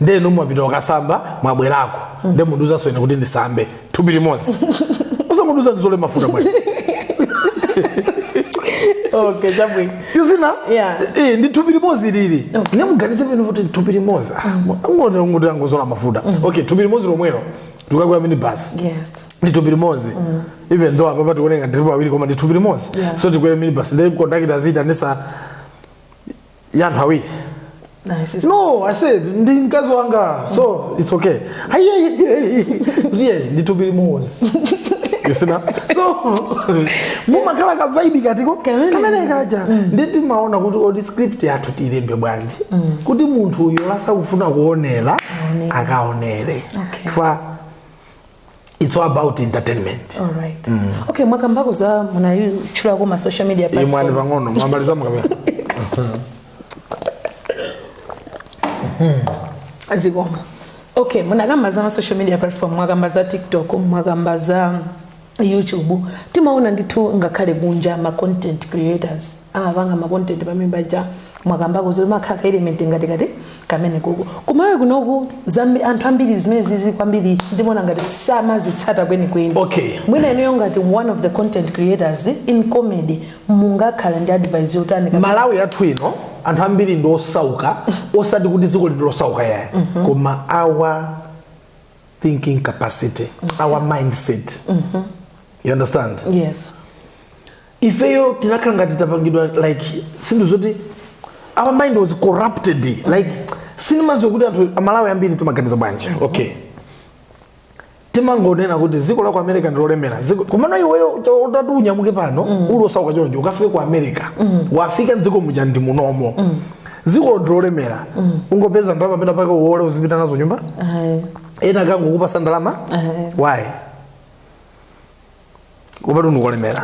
Ndenu mwapita wakasamba, mwabwerako, nde mundiuzanso ine kuti ndisambe, thupi limodzi, usamundiuza ndizole mafuta bwana. Okay, chabwino. You see now? Yeah. Eh, ndi thupi limodzi lili. Ne muganize pano kuti thupi limodzi. Ngoti ngoti angozola mafuta. Okay, thupi limodzi lomwelo. Tukakwera minibus. Ndi thupi limodzi. Even though apa tikuoneka ndilipo awiri, koma ndi thupi limodzi. So tikwere minibus, ndi conductor azita nisa ya anthu awiri. Nice. No, I said ndi mkazi wanga, so it's okay. Ayi, yeah, ndi thupi limodzi. You see now? So mumakhala ka vibe katiko Kamene. kamene kaja, ndi timaona kuti odi script yathu tiyilembe bwanji kuti munthu uyo lasakufuna kuonera Aonere. akaonere. Fa it's all about entertainment. All right. Okay, mwakambako za munayitchulako ma social media Imwani platforms. pang'ono, mwamaliza mukamera. Zikoma. Okay, munakamba za ma social media platform, mwakamba za TikTok, mwakamba za YouTube. Timaona ndithu ngakhale kunja ma content creators amapanga ma content pamene paja, mwakambako zoti makhala element ngati kati kamene kuko kumawe kunoku anthu ambiri zimene zizi kwambiri ndimaona ngati samazitsata kwenikweni. Mwina inuyo ngati one of the content creators in comedy, mungakhala ndi advice yotani Malawi yathu ino, anthu ambiri ndi osauka, osati kuti dziko lino losauka yayi, koma our thinking capacity, our mindset, you understand? Yes. Ifeyo tinakhala ngati tapangidwa like sinthu zoti our mind was corrupted, like sinimaziwa kuti anthu amalawi ambiri timaganiza bwanji. Okay, timangonena kuti dziko la ku America ndilolemera dziko, komano iweyo utati unyamuke pano uli osauka chonje, ukafike ku America, wafika mdziko muja ndi munomo, dziko ndilolemera, ungopeza ndalama pena pake uwole uzipita nazo nyumba. Ayi. Ena akangokupasa ndalama. Ayi. Why? Kupati ndikolemera.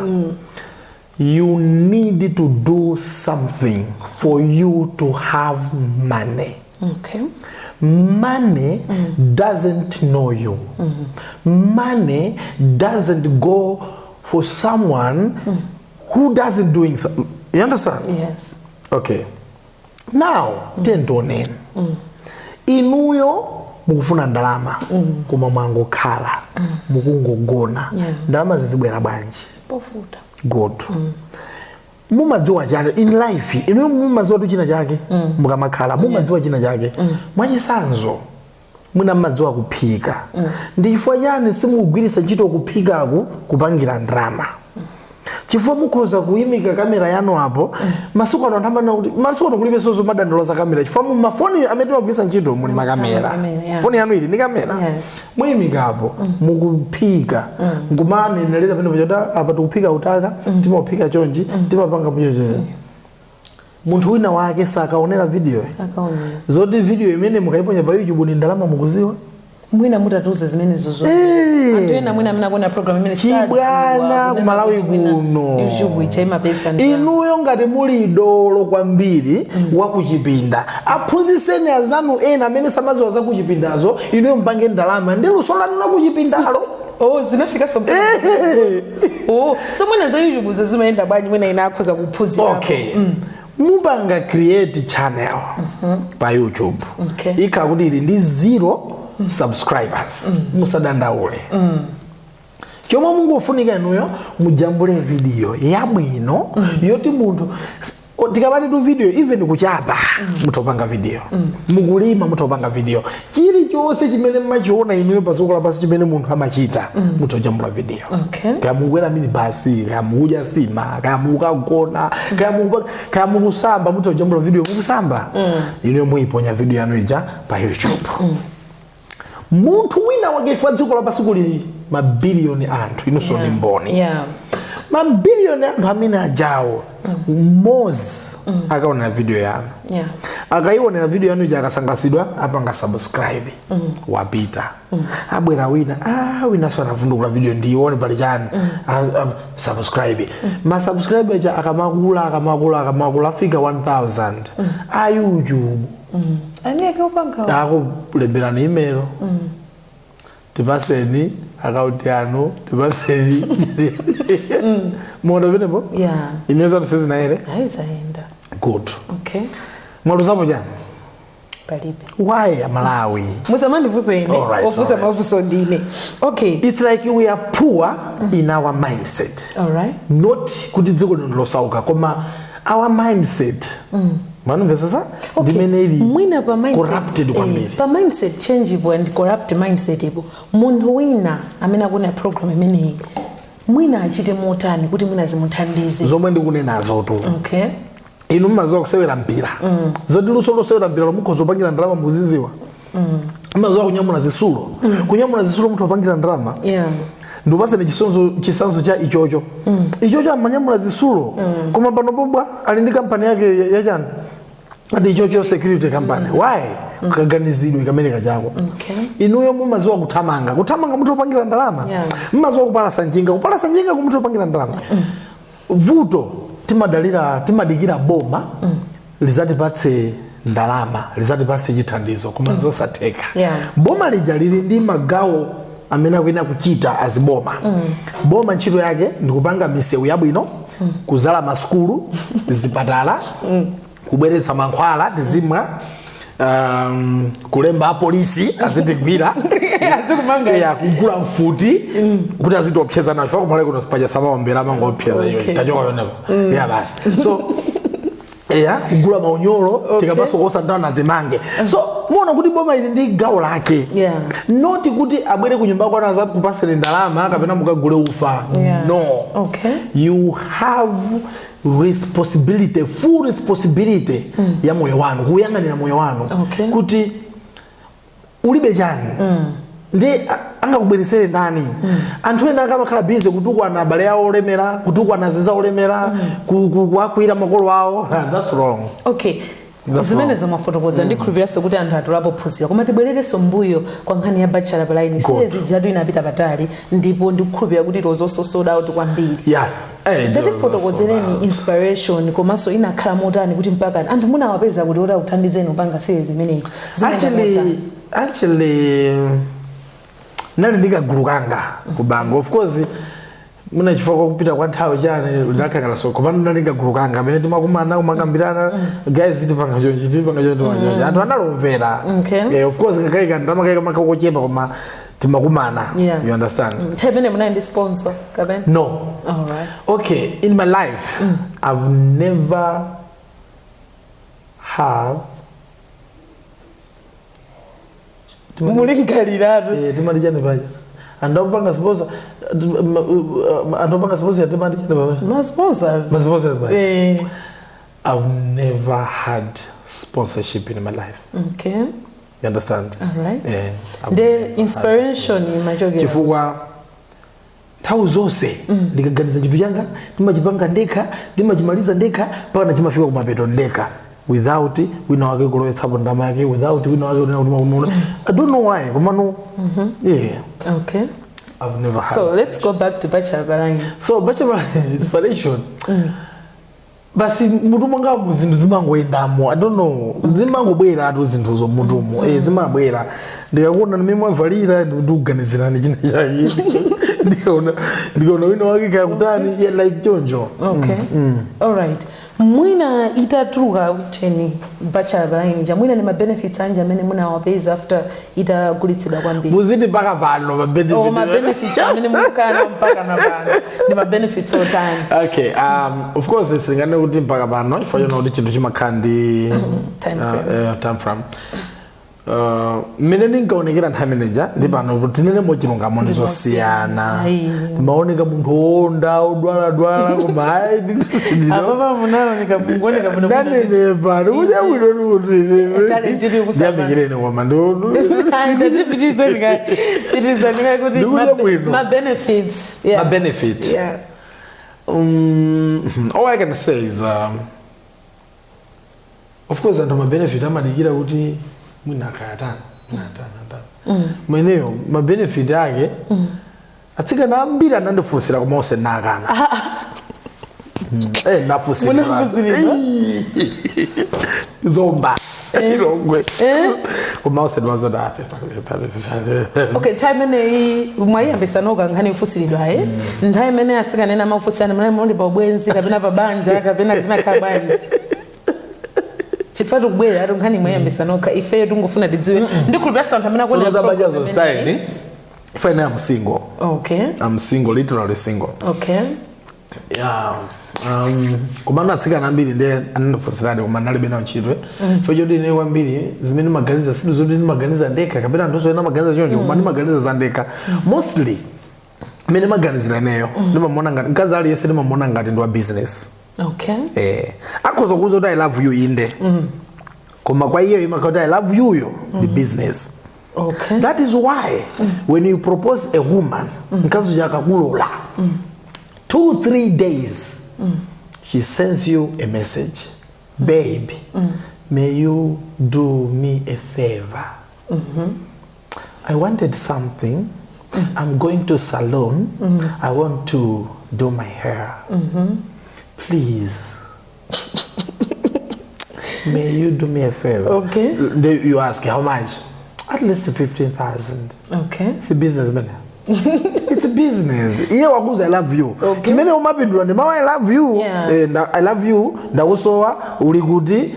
You need to do something for you to have money. Money doesn't know you. Money doesn't go for someone who Who doesn't doing so? You understand? Yes. Okay, now tendioneni inuyo, mukufuna ndalama koma mwangokhala, mukungogona, ndalama zizibwera bwanji? Pofuta. Good. Mumadziwa chani in life inuyo? Mumadziwa tu china chake mukamakhala, mumadziwa china chake. Mwachisanzo, mwina mmadziwa kuphika. Ndi chifukwa chani simukugwiritsa ntchito kuphikaku kupangira ndalama? Chifukwa mukhoza kuyimika kamera yanu apo. Masiku ano anthu amanena kuti masiku ano kulibe sozo madandaulo za kamera, chifukwa mu mafoni amene timagwiritsa ntchito muli makamera. Kamera, yeah. Foni yanu ili ndi kamera. Yes. Muyimikapo, mukuphika, nkumanenelera pene pachota apa, tikuphika utaka, timaphika chonchi, timapanga muchocho. Munthu wina wake sakaonera video? Akaonera. Zoti video imene mukayiponya pa YouTube ni ndalama, mukuziwa? Mwina mutatiuze zimenezo. Anthu ena mwina amene akuona program imene Chibwana kumalawi kuno. YouTube icha imapesa ndalama. Inuyo ngati muli dolo kwambiri wakuchipinda, aphunzitseni azanu ena amene samaziwa za kuchipindazo, inuyo mpange ndalama ndi luso lanu lakuchipindalo. Oh, zinafika so. Oh, so mwina za YouTube zo zimayenda bwanji? Mwina ina akhoza kuphunzira. Okay, mupanga create channel pa YouTube. Ikhala kuti ili ndi zero subscribers, musadandaule. Chomwe mungofunika inuyo, mujambule video yabwino yoti munthu tikamati tu video, even kuchapa mutopanga video, mukulima mutopanga video, chilichonse chimene mmachiona inuyo pa dziko lapansi chimene munthu amachita, mutojambula video. Kaya mukukwera minibasi, kaya mukudya sima, kaya mukagona, kaya mukusamba, mutojambula video mukusamba. Inuyo muyiponya video yanu ija pa YouTube, munthu wina wake, chifukwa dziko lapansi kuli mabiliyoni anthu, inunso ndi mboni, mabiliyoni anthu amene ajawo, mmodzi akaonera video yanu, akayionera video yanu ija, akasangalatsidwa, apanga subscribe, wapita. Abwera wina, ah, winanso anavundukula video, ndiione pali chani. Ah, ah, subscribe. Ma subscribe aja akamakula, akamakula, akamakula, afika 1000, a YouTube Aniyake upanga. Akulemberani email, "Tipaseni akaunti yanu, tipaseni." Muona penepo? Yeah. Email zanu sizinayere? Ayizaenda. Good. Mwaluzapo chani? Palibe. Why, Amalawi? Musamandifunse ine. Alright, Ofunsa alright. mafunso ndine. Okay. It's like we are poor in our mindset, not kuti dziko lino losauka, koma our mindset, manumvesesa, ndimene ili Mwina pa mindset, corrupted kwambiri. Pa mindset change ipo and corrupt mindset ipo, munthu wina amene akuona program imeneyi mwina achite motani kuti mwina zimuthandize? Zomwe ndikunenazo tu. Inu mmaziwa kusewera mpira. Zoti luso losewera mpira lomukhoza kupangira ndalama, mukuziziwa? Mmaziwa kunyamula zisulo? Kunyamula zisulo munthu apangira ndalama. Ndipaseni chisanzo cha ichocho. Ichocho amanyamula zisulo, koma pano pobwa ali ndi kampani yake yachani, ati Ichocho Security Company. Why? Kaganizidwe kamene kachako. Inuyo mumaziwa kuthamanga. Kuthamanga munthu opangira ndalama. Mumaziwa kupalasa njinga. Kupalasa njinga kumunthu opangira ndalama. Vuto timadalira, timadikira boma lizatipatse ndalama, lizatipatse chithandizo, koma zosatheka. Boma lija lili ndi magawo amene akuyenera kuchita aziboma. Boma ntchito yake ndikupanga misewu yabwino, kuzala masukulu, zipatala, kubweretsa mankhwala tizimwa, kulemba apolisi azitigwira. Azikumanga. Yeah, kugula mfuti kuti azitiopseza nawo, chifukwa kumalawi kuno paja samaombera, amangoopseza. Tachoka pamenepo. Yeah, basi. So eya, kugula maunyolo, tikapasokosa ndana timange. So muona kuti boma ili ndi gawo lake, not kuti abwere kunyumba kwanu azakupaseni ndalama kapena mukagule ufa. No. You have responsibility, full responsibility ya moyo wanu, kuyang'anira moyo wanu, kuti ulibe chani ndi angakubweresere ndani? Anthu ena akamakhala busy kutukwana abale awo olemera, kutukwana aziza olemera, kuwakwira makolo awo. That's wrong. That's Zimenezo mwafotokoza, ndikhulupiriranso kuti anthu atolapo phunziro, koma tibwererenso mbuyo kwa nkhani ya Bachelor Palaini. Good. Series ijatu inapita patali, ndipo ndikukhulupirira kuti it was also sold out kwambiri. Yeah. Eh, Tatifotokozereni inspiration, komanso inakhala motani kuti mpaka anthu munawapeza kuti oti akuthandizeni kupanga series imeneyi? Zimayenda motani? Actually, nali ndi kagulu kanga ku Bango. Of course Muna chifukwa kupita kwa nthawi chani ndakakhala so, koma ndinalinga gulu kanga amene timakumana kumakambirana, guys, tipanga chonchi, tipanga chonchi, tipanga chonchi. Anthu analomvera. Yeah, of course ngakaika ndamakaika makakochepa, koma timakumana. You understand? Nthawi imene munali ndi sponsor kapena? No. Alright. Okay, in my life I've never have Mulingaliratu. Timati chani paja anthu akupanga sponsor, anthu opanga sponsor, timati chani paja? Ma sponsors. Ma sponsors paja. I've never had sponsorship in my life. You understand? Alright. Yeah, I've The never had. Inspiration imachokera? Chifukwa nthawi zonse ndikaganiza chinthu changa, ndimachipanga ndekha, ndimachimaliza ndekha, mpaka chimafika kumapeto ndekha, without wina wake kulowetsapo ndalama yake, without wina wake kunena kuti I don't know why, komano yeah. I've never had. So let's go back to Bachelor Balangi. So bachelor inspiration, basi mutu mwangamu zinthu zimangoyendamo. I don't know, zimangobwera atu zinthuzo mutumo. Zimabwera ndikakuona nimene mwavalira, ndikuganizirani china chake, ndikaona wina wake kakutani, yeah, like choncho. Okay, alright. Mwina itatuluka uteni Bachelor Balangi, mwina ni ma benefits anji amene munawapeza after itagulitsidwa kwambiri? Muziti mpaka pano ma benefits? Oh, ma benefits amene mukana mpaka na pano ndi ma benefits otani? Okay, of course singane kuti mpaka pano, chifukwa chona kuti chinthu chimakhala ndi Time frame. Time frame. Mmene ndinkaonekera nthawi imeneja ndi pano, tinene mochilungamo, ndizosiyana. Ayi. Ndimaoneka munthu wowonda, odwaladwala, koma ayi. Apapa munaoneka, mukuoneka muno. Ndanenepa, ndikudya bwino. Talent ili kusama. Ndiyamikireni, koma Pitizani kuti Ndikudya bwino. Ma benefits, yeah. Ma benefit? Yeah. All I can say is, of course, anthu ma benefit amadikira kuti mwina akayatani, mwina atani, atani. Mweneyo ma benefit ake, atsikana ambiri anandifunsira, koma onse nakana. Nafunsira. Munafunsiridwa? Zomba, Lilongwe, koma onse ndimazoti ape. Okay, nthawi imeneyi mwayiyambisa noka nkhani ifusiridwa, eh? Nthawi imene asikana ena amafunsirana, munali muli pa ubwenzi kapena pa banja kapena zinakhala bwanji? Chifukwa tikubwera ati nkhani mwayiyambisa nokha, ifeyo tingofuna tidziwe, ndikhulupirira anthu amene akuonera Sono program imeneyi. style fine, I'm single. I'm single, literally single. Yeah. Koma atsikana ambiri ndiye anandifunsirani, koma ndalibe nawo ntchito, chifukwa choti ine kwambiri zimene ndimaganiza sidu zoti ndimaganiza ndekha kapena anthu ena amaganiza choncho, koma ndimaganiza za ndekha. Mostly mmene maganizira ineyo, ndimamuona ngati mkazi aliyense ndimamuona ngati ndi wa business. Akhoza kuuza kuti "I love you", inde, koma kwa iyeyo imakhala kuti "I love you" yo ndi business. That is why when you propose a woman, mkazi uja akakulola, 2-3 days she sends you a message, "Babe, may you do me a favor? I wanted something. I'm going to salon. I want to do my hair. Please, may you do me a favor?" Then you ask, "How much?" "At least 15,000." It's a business, man. It's a business. Iye wakuza "I love you." Chimene umapindula ndi mawu "I love you". "I love you", ndakusowa, uli kuti,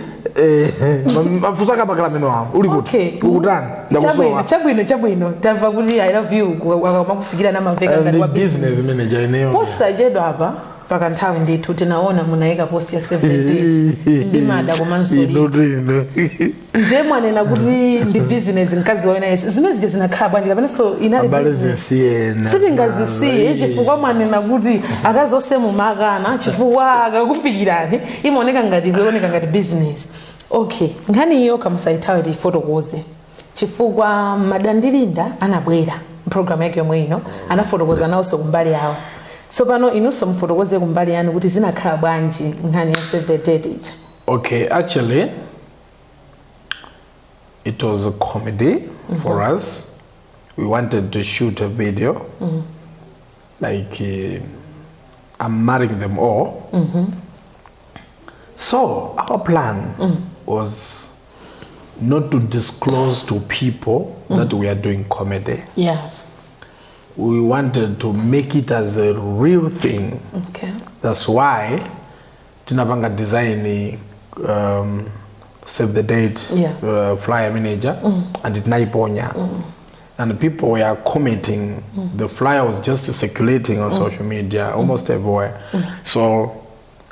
mafunso akamakhala amene wawo. Uli kuti? Ukutani? Chabwino. Ndakusowa. Chabwino, tamva kuti "I love you" akamakufikira namamveka ngati Ndi wa business manager ineyo. Posachedwa apa, pakanthawi ndithu, tinaona munayika post ya save the date ndi Mada komanso Ino ino. Ndiye mwanena kuti ndi business, mkazi wa wina yense. Zimene zija zinakhala bwanji, kapenanso inali Abale, business? zisiyena. Sitingazisiye chifukwa mwanena kuti akazi onse mumakana chifukwa akakufikirani imaoneka ngati, kuoneka ngati business. Okay, nkhani iyo kamusayithawe, tifotokoze, chifukwa Madandilinda anabwera mpulogalamu yake yomwe ino, anafotokoza nawonso kumbali yawo. So pano inunso mufotokoze kumbali yanu kuti zinakhala bwanji nkhani ya save the date ija. Okay, actually, it was a comedy for us. We wanted to shoot a video, like I'm marrying them all. So our plan was not to disclose to people that we are doing comedy. We wanted to make it as a real thing. That's why tinapanga design save the date flyer manager and tinaiponya and people were commenting. The flyer was just circulating on social media almost everywhere. So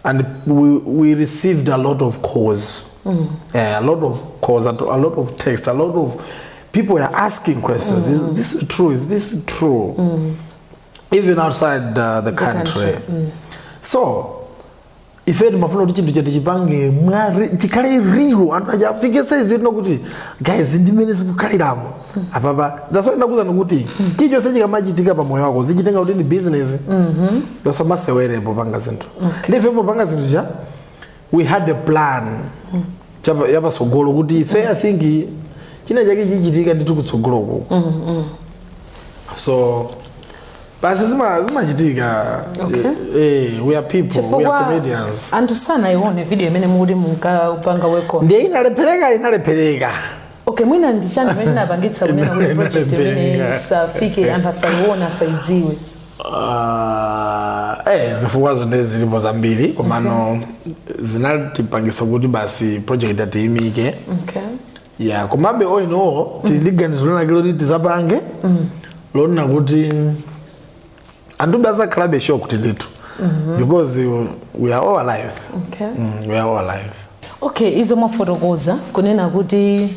and we received a lot of calls, a lot of calls, a lot of text, a lot of people were asking questions: "Is this true? Is this true?" Even outside the country. Country. So ife timafuna kuti chinthu chetu chipange chikhale real, anthu aja afike size yotino kuti, "Guys, ndimene zikukhaliramo apapa." That's why ndakuuzani kuti chilichonse chikamachitika pa moyo wako, zichitenga kuti ndi business. That's why masewerepo panga zinthu. Ndife popanga zinthu cha we had a plan yapasogolo kuti ife, I think, china chake chichitika ndithu kutsogolo kuko. So basi, zimachitika. We are people, we are Chifukwa comedians. anthu sanaione video imene mukuti munkapanga weko. Ndiye inalephereka, inalephereka. Okay, mwina ndi chani chimene chinapangitsa kunena kuti project imene Inalephereka. isafike, anthu asaione, asaidziwe? Zifukwa zonde zilipo zambiri, komano zinatipangisa kuti basi project atiyimike. Yeah, komabe all in all, tili ganizo linake loti tizapange, lonena kuti anthu azakhalabe shocked ndithu, because we are all alive. We are all alive. Okay, izo mwafotokoza kunena kuti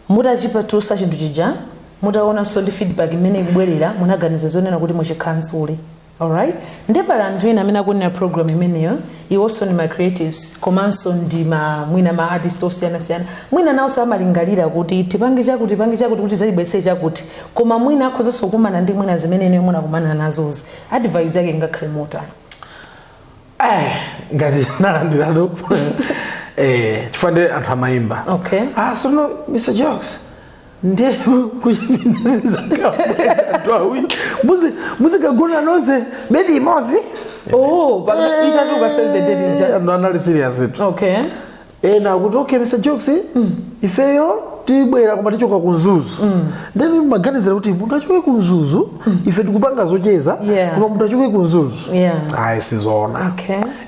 mutachipatulutsa chinthu chija, mutaonanso ndi feedback imene ikubwerera, munaganiza zonena kuti muchikhansule. Alright, ndiye pali anthu ena amene akunena program imeneyo, iwonso ndi ma creatives komanso ndi ma mwina ma artist osiyanasiyana, mwina nawonso amalingalira kuti tipange chakuti, tipange chakuti kuti zalibwetse chakuti, koma mwina akhozanso kukumana ndi mwina zimene ineyo munakumana nazozi. Advice yake ngakhale motani? Ngati nalandiratu, chifukwa ndi anthu amayimba. "Ah, so no, Mr Jokes, ndiye kuchipinda anthu awiri muzikagona nonse bedi imodzi?" Oh, itatuka save the date ija. Anthu anali serious itu. Ena akuti, "Okay, Mr Jokes, ifeyo tibwera koma tichoka ku Mzuzu." Then maganizira kuti munthu achoke ku Mzuzu, ife tikupanga zocheza, koma munthu achoke ku Mzuzu, ayi, sizoona.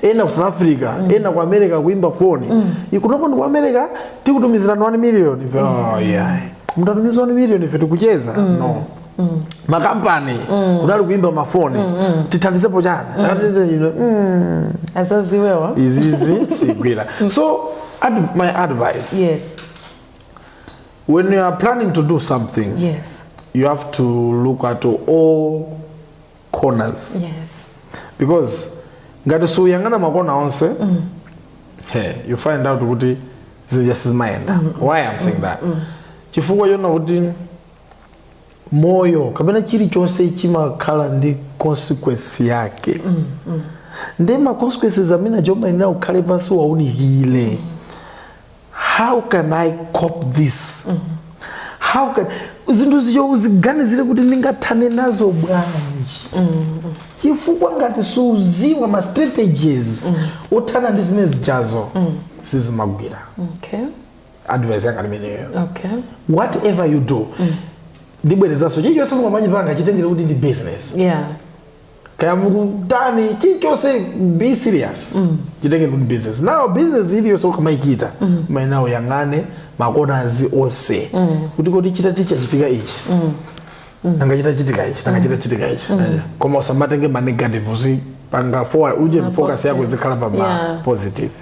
Ena ku South Africa, ena ku America, kuimba foni, "Ikunoko ndi ku America, tikutumizirani 1 million." Ife, "Oh yeah, munthu atumiza 1 million, ife tikucheza? No." Makampani kunali kuimba mafoni, "Tithandizepo chani?" Azaziwewa. Izizi sigwira. So my advice, when you are planning to do something, you have to look at all corners, because ngati suyang'ana makona onse, hey, you find out kuti zija sizimayenda. Why I'm saying that, chifukwa chona kuti moyo kapena chilichonse chimakhala ndi consequence yake. Ndi ma consequences amene achomayenera ukhale pansi, waunikire: how can I cope this? How can zinthu zicho uziganizire kuti ndingathane nazo bwanji? Chifukwa ngati suziwa ma strategies othana ndi zimene zichazo, sizimagwira. Advice yanga limeneyo. Whatever you do, ndibwerezanso, chilichonse mukamachipanga, chitengere kuti ndi business. Kaya mukutani, chilichonse, be serious, chitengere kuti business. Now business iliyonse ukamayichita, umayenera uyang'ane makonazi onse kuti kodi chitati chachitika ichi, nanga chitachitika ichi, nanga chitachitika ichi. Koma usamatenge ma negative, uzipanga forward uje focus yako izikhala pa ma positive.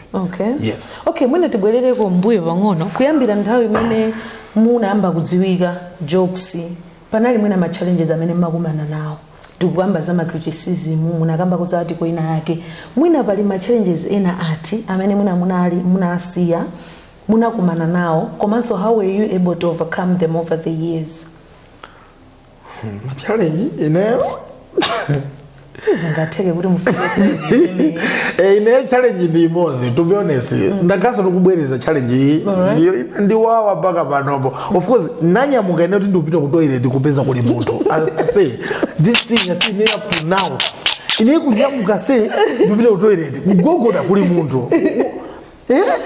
Yes. Okay, mwina tibwerereko mbuyo pang'ono. Kuyambira nthawi imene munayamba kudziwika Jokes, panali mwina ma challenges amene mmakumana nawo? Tikukamba za ma criticism, munakambako za article ina yake. Mwina pali ma challenges ena ati amene mwina munali munasiya, munakumana nawo, komanso how were you able to overcome them over the years? Challenge ineyo? Sizingatheke kuti mufike size imeneyi. Ine challenge ndi imodzi, to be honest. Ndakaso ndikubwereza challenge iyi. Ndiyo ndiwawa mpaka panopo. Of course nanyamuka ine kuti ndikupita ku toilet, kupeza kuli munthu. I say this thing, I say up to now, ine kunyamuka se ndikupita ku toilet, kugogoda, kuli munthu.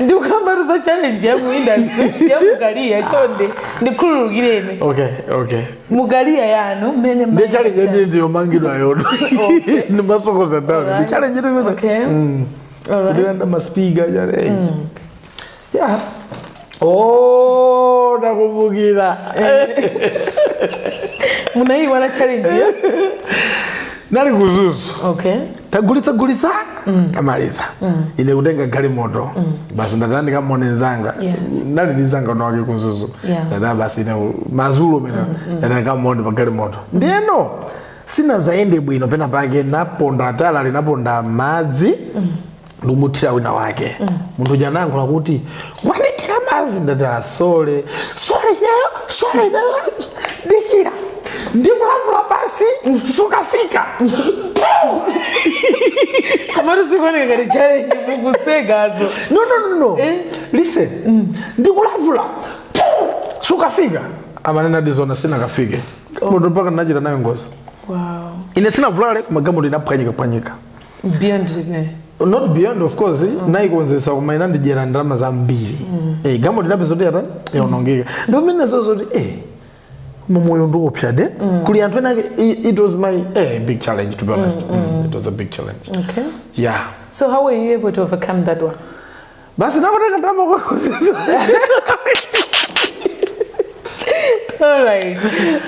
Ndikukamba za challenge ya mu industry, ya mu career. Chonde ndikhululukireni. Okay. Mu career yanu mmene Ndi challenge yedu ndiyomangidwa yoto ndimasokoza tawo ndi challenge yedu imene. Okay. Alright. Kulanda ma speaker chale. Yeah, oh, ndakumbukira. Munayiwala challenge yo? Nali ku Mzuzu. Tagulitsa gulitsa, tamaliza, ine kutenga galimoto basi, ndatanda ndikamone nzanga. Nali ndi zanga wake ku Mzuzu. Ndata basi ine mazulo mene ndata ndikamone pa galimoto, ndiyeno sinazayende bwino, pena pake naponda tala linaponda madzi ndikumuthira wina wake. Munthu uja anayankhula kuti, "Wandithira madzi." Ndati, "Ah, sorry, sorry ineyo, sorry ineyo, dikira ndikulavula pasi sukafika." Komatu sikuoneka ngati challenge, mukusekazo. No, listen, ndikulavula sukafika, amanena dizona sinakafike munthu mpaka ndinachita nayo ngozi. Ine sinavulale koma galimoto inaphwanyika phwanyika. Beyond repair. Not beyond, of course. Nayikonzesa koma inandidyera ndalama zambiri. Galimoto inapeza kuti yatani, yaonongeka. Ndomene zozoti moyo ndiopsa de kuli anthu ena ake. It was my big challenge, to be honest. It was a big challenge. Yeah. So how were you able to overcome that one? Basi nakutenga ndalama kwakonzesa. Alright.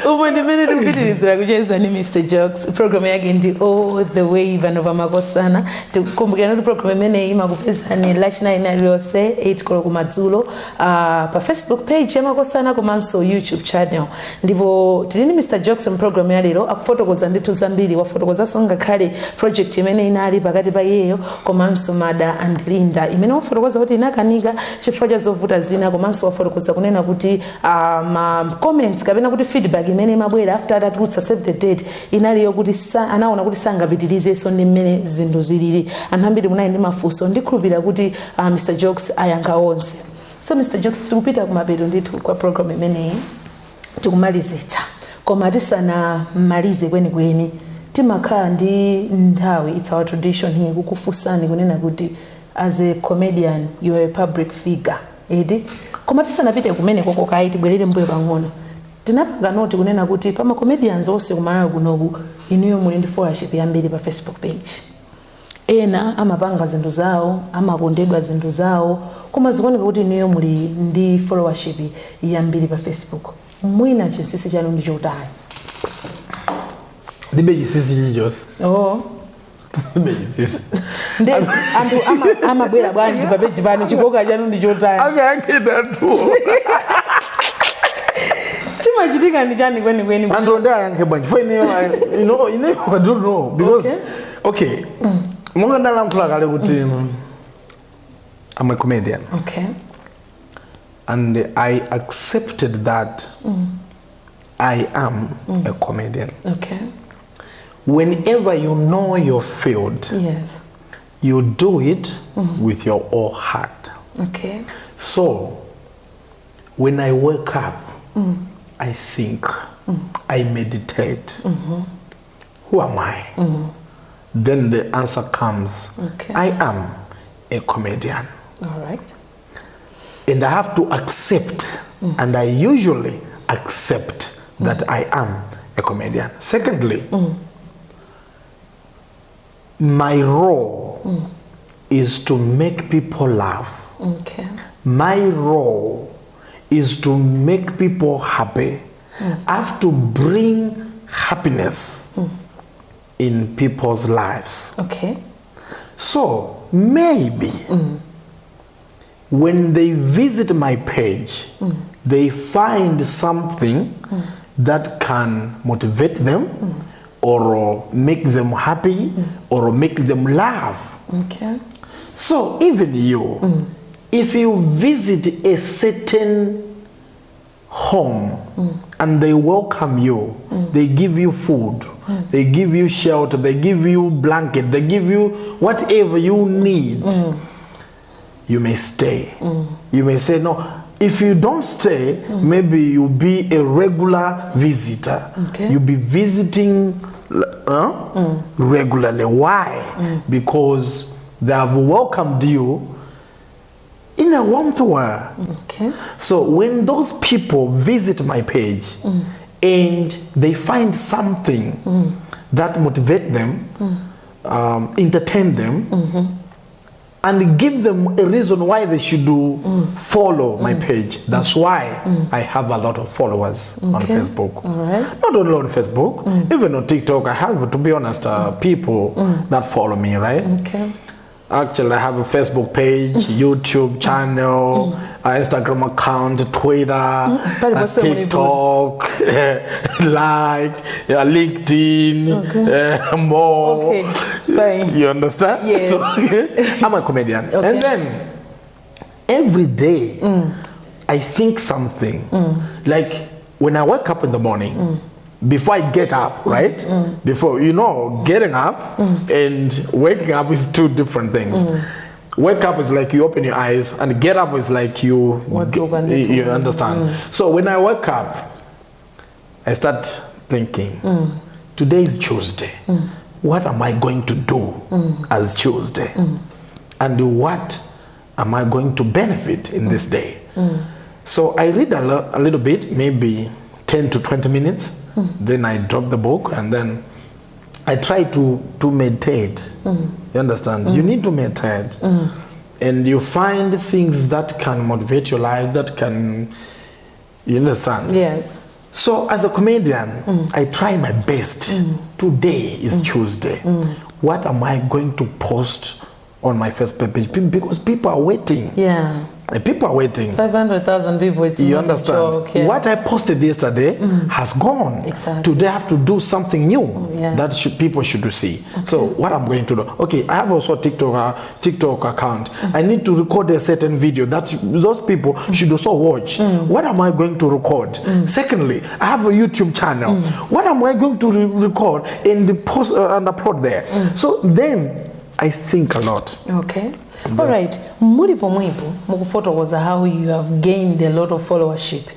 Umo ndimene tikupitirizira kucheza ndi Mr Jokes. Program yake ndi All the Way pano pamakosana. Tikukumbukira kuti program imeneyi imakupezani Lachinayi lililonse 8 koloko kumadzulo pa Facebook page ya Makosana komanso YouTube channel. Ndipo tili ndi Mr Jokes mu program ya lero, akufotokoza ndithu zambiri. Wafotokozanso ngakhale project imene inali pakati pa iyeyo komanso Mada and Linda, imene wafotokoza kuti inakanika chifukwa cha zovuta zina, komanso wafotokoza kunena kuti ma comments kapena kuti feedback imene imabwera after atatulutsa Save the Date inaliyo kuti anaona kuti sangapitirizenso ndi mmene zinthu zilili. Anthu ambiri munali ndi mafunso, ndikhulupirira kuti Mr Jokes ayankha onse. So Mr Jokes, tikupita kumapeto ndithu kwa program imeneyi, tikumalizitsa, koma tisanamalize kwenikweni timakhala ndi nthawi, it's our tradition here, kukufunsani kunena kuti as a comedian you are a public figure, edi? Koma tisanapite kumene koko kayi, tibwerere mbuyo pang'ono. Tinapanga note kunena kuti pa ma comedians onse kumalawi kunoku, inuyo muli ndi followership yambiri pa Facebook page. Ena amapanga zinthu zawo, amakondedwa zinthu zawo, koma zikuoneka kuti inuyo muli ndi followership yambiri pa Facebook. Mwina chinsinsi chanu ndi chotani? Ndibe chinsinsi chilichonse. Oh. Ndibe chinsinsi. Ndi anthu amabwera bwanji pa page pano? Chikoka chanu ndi chotani? Akayankhida anthuwo. Chimachitika ndi chani kwenikweni? Anthu ndi ayankhe bwanji for ineyo? Ineyo I don't know because okay, monga ndalankhula kale kuti I'm a comedian and I accepted that I am a comedian. Whenever you know your field, you do it with your whole heart. So when I wake up, I think, I meditate. Who am I? Then the answer comes. I am a comedian. All right. And I have to accept, and I usually accept that I am a comedian. Secondly, my role is to make people laugh. My role is to make people happy. I have to bring happiness in people's lives. So maybe when they visit my page, they find something that can motivate them or make them happy or make them laugh. So even you, if you visit a certain home and they welcome you, they give you food, they give you shelter, they give you blanket, they give you whatever you need, you may stay. You may say, no, if you don't stay, maybe you'll be a regular visitor. You'll be visiting regularly. Why? Because they have welcomed you. In a warmth way. So when those people visit my page and they find something that motivate them, entertain them, and give them a reason why they should do follow my page. That's why I have a lot of followers on Facebook. All right. Not only on Facebook, even on TikTok. I have, to be honest, people that follow me, right? Okay. Actually, I have a Facebook page, YouTube channel, Instagram account, Twitter, Pali ponse muli. TikTok, like, yeah, LinkedIn, more. Okay, fine. You understand? Yeah. So, I'm a comedian. Okay. And then every day I think something. Like when I wake up in the morning, before I get up, right? Before, getting up and waking up is two different things. Wake up is like you open your eyes, and get up is like you, Wadzuka ndithu. You understand. So when I wake up, I start thinking, today is Tuesday. What am I going to do as Tuesday? And what am I going to benefit in this day? So I read a little bit, maybe 10 to 20 minutes. Then I drop the book and then I try to meditate. You understand? You need to meditate. And you find things that can motivate your life, that can, you understand? Yes. So as a comedian, I try my best. Today is Tuesday. What am I going to post on my Facebook page? Because people are waiting. People are waiting. 500,000 people, it's You not understand? a joke. Yeah. What I posted yesterday has gone. Today I have to do something new that people should see. So what I'm going to do? Okay, I have also a TikTok account. I need to record a certain video that those people should also watch. What am I going to record? Secondly, I have a YouTube channel. What am I going to record and post and upload there? So then I think a lot. Okay. All right. Muli pomwepo mukufotokoza how you have gained a lot of followership.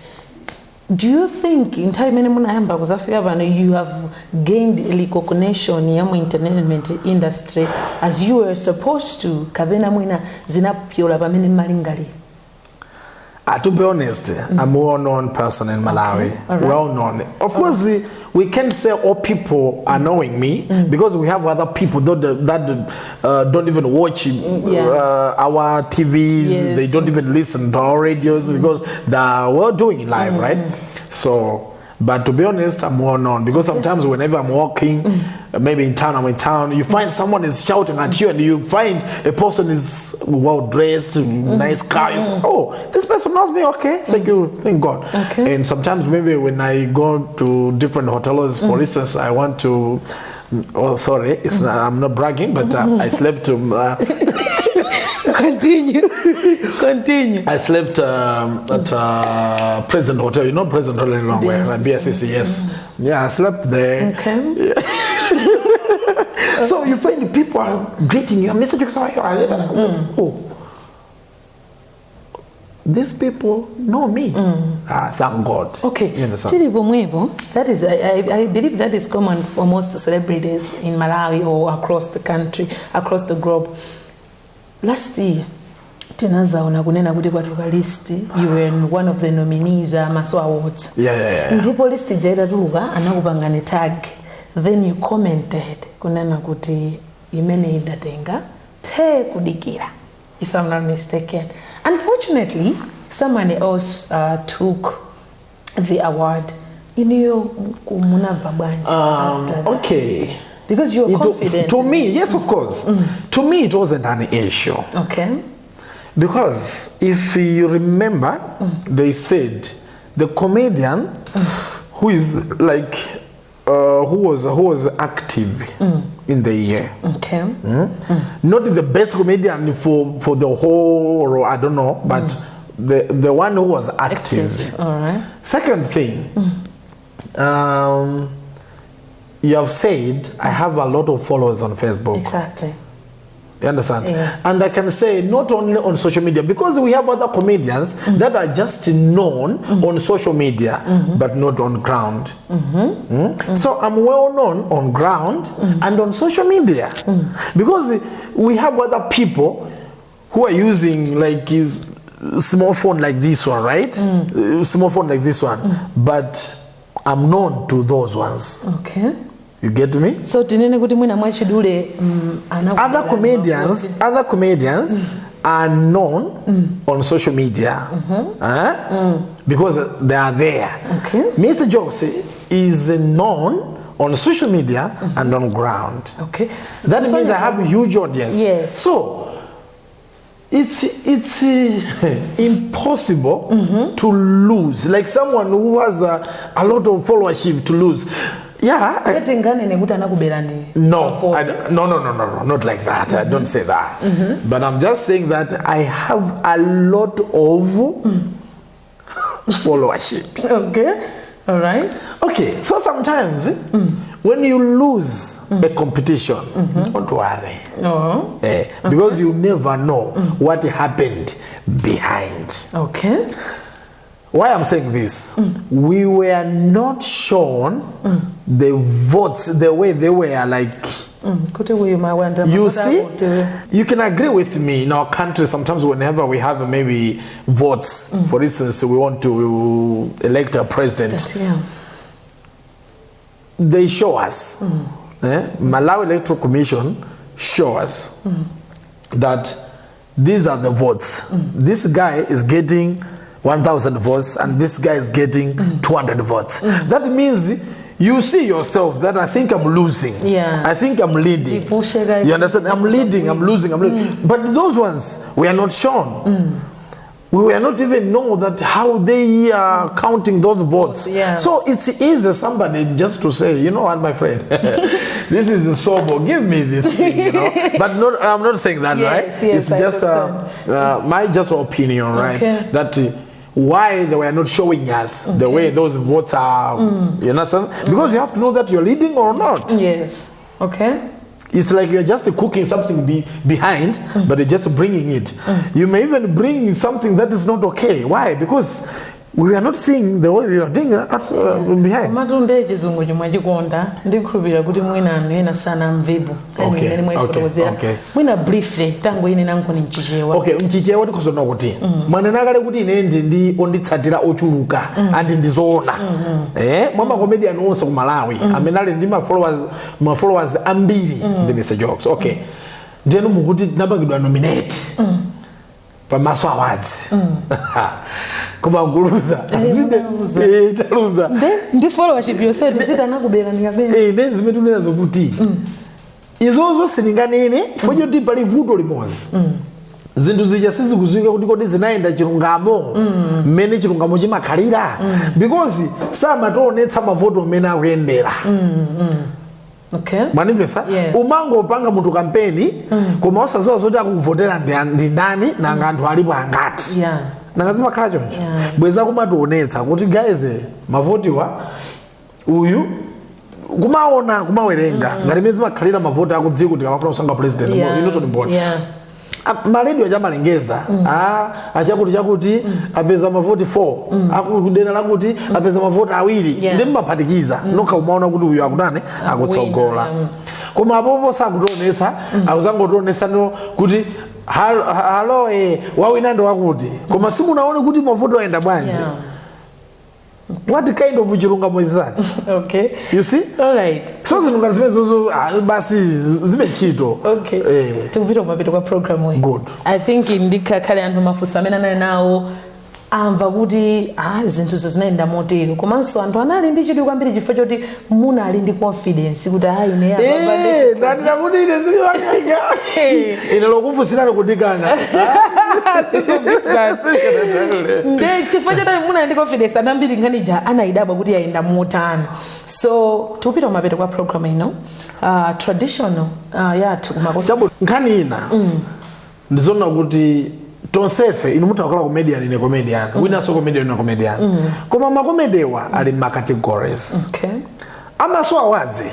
Do you think nthawi imene munayamba kuzafika pano you have gained recognition ya mu entertainment industry as you were supposed to, kapena mwina zinapyola pamene mmalingalira? To be honest, I'm a well-known person in Malawi. Okay. All right. Well-known. Of course, we can't say all people are knowing me because we have other people that don't even watch our TVs. They don't even listen to our radios because they are well doing live, right? So, but to be honest, I'm well known because sometimes whenever I'm walking, maybe in town, I'm in town, you find someone is shouting at you and you find a person is well dressed, nice car. You think, oh, this person knows me, okay, thank you, thank God. And sometimes maybe when I go to different hotels, for instance, I want to, oh, sorry, it's not, I'm not bragging, but I slept, Continue. Continue. I slept at President Hotel. You know President Hotel in Lilongwe, BICC. BICC, yes. Yeah, I slept there. Okay. So you find people are greeting you, Mr. Jukes, how are you? Oh, these people know me. Ah, thank God. Okay. You understand? Tili pomwepo, that is, I believe that is common for most celebrities in Malawi or across the country, across the globe. Last year, tinazaona kunena kuti kwatuluka list, you were in one of the nominees a Maso Awards. Ndipo list ija itatuluka anakupangani tag, then you commented kunena kuti imene idatenga phe kudikira, if I'm not mistaken. Unfortunately, someone else took the award. Inuyo munamva bwanji after that? Okay. Because you're confident. To me, yes, of course. To me, it wasn't an issue. Because if you remember, they said the comedian who is like who was active in the year. Not the best comedian for the whole, or I don't know, but the one who was active. Active. All right. Second thing, you have said I have a lot of followers on Facebook. You understand? And I can say not only on social media, because we have other comedians that are just known on social media, but not on ground. So I'm well known on ground and on social media. Because we have other people who are using like is Small phone like this one, right? Small phone like this one, but I'm known to those ones. You get me? So tinene kuti mwina mwachidule Other comedians are known on social media, eh? Because they are there. Mr. Jokes is known on social media and on ground. That So means I have a huge audience. So it's impossible to lose. Like someone who has a lot of followership to lose. Yeah. Tinganene kuti anakuberani? No, I don't- no, not like that. I don't say that. But I'm just saying that I have a lot of followership. Okay, all right. Okay, so sometimes when you lose a competition, don't worry. Oh. Because you never know what happened behind. Why I'm saying this, we were not shown the votes the way they were, like Kuti uyu mawanda. You see, you can agree with me, in our country, sometimes whenever we have maybe votes, for instance, we want to elect a president, they show us, Malawi Electoral Commission show us that these are the votes. This guy is getting 1,000 votes and this guy is getting 200 votes. That means you see yourself that I think I'm losing. I think I'm leading. Tipushe guy. You understand? I'm leading, I'm losing, I'm losing. But those ones were not shown. We were not even know that how they are counting those votes. So it's easy somebody just to say, "You know what, my friend, this is sobo, give me this thing." But not, I'm not saying that, right? Yes, It's I just my just opinion, right? Okay. That why they were not showing us the way those votes are, you understand? Because you have to know that you're leading or not. Yes. Okay. It's like you're just cooking something behind, but you're just bringing it. You may even bring something that is not okay. Why? Because we are not seeing the way we are doing it behind. Komatu ndiye chizungu chomwe chikonda, ndikhulupirira kuti mwina anthu ena sanamvepo imene mwayifotokozera. Mwina briefly tangoyenera nkhuni mchichewa. Okay, mchichewa tikhozona kuti mwanena kale kuti ine ndi onditsatira ochuluka and ndizoona, mwa makomedian onse ku Malawi amene ali ndi ma followers ambiri ndi Mr Jokes. Okay, ndiyenu mukuti tinapangidwa nominate pa Maso Awards, koma nkuluza. Munaluza. Taluza. Ndi followership yonse tiziti anakubera ndikapena? Ine zimene tikunena zokuti izozo silinganene chifukwa choti pali vuto limodzi. Zinthu zija sizikudziwika kuti kodi zinayenda chilungamo, mmene chilungamo chimakhalira, because samationetsa mavoto mmene akuyendera. Mwanimvesa? Yes. Umangopanga munthu kampeni koma usadziwa zoti akukuvotera ndi ndani, nanga anthu alipo angati. Nanga zimakhala choncho. Bweza kumationetsa kuti, "Guys, mavotiwa uyu," kumaona, kumawerenga ngati imene zimakhalira mavoti akudziko tikamafuna kusankha president. Inonso ndimboni. Maredio achamalengeza, achakuti chakuti apeza mavoti 4, akudera lakuti apeza mavoti awiri. Ndi mmaphatikiza nokha umaona kuti uyu akutani, akutsogola. Koma apopo sakutionetsa, akuzangotionetsa no kuti halo, wawina ndi wakuti, koma simunaone kuti mavoti ayenda bwanji. What kind of chilungamo is that? You see? All right. So zinthu ngati zimene zozo, basi zibe ntchito. Tikupita kumapeto kwa program iyi. Good. I think ndikhakhale anthu mafunso amene anali nawo amva kuti zinthuzo zinayenda motero, komanso anthu anali ndi chidwi kwambiri chifukwa choti munali ndi confidence kuti ine apa Ndati ndakuti ine siliwakanga, ine lokufunsirani kudikana. Nde chifukwa choti munali ndi confidence, anthu ambiri nkhani anayidabwa kuti yayenda motani. So tikupita kumapeto kwa program ino, traditional yathu kumakosa. Chabu, nkhani ina ndizona kuti tonsefe, inu mutha kukhala comedian, ine comedian, winanso comedian, ine comedian, koma makomedewa ali ma categories. Amaso Awards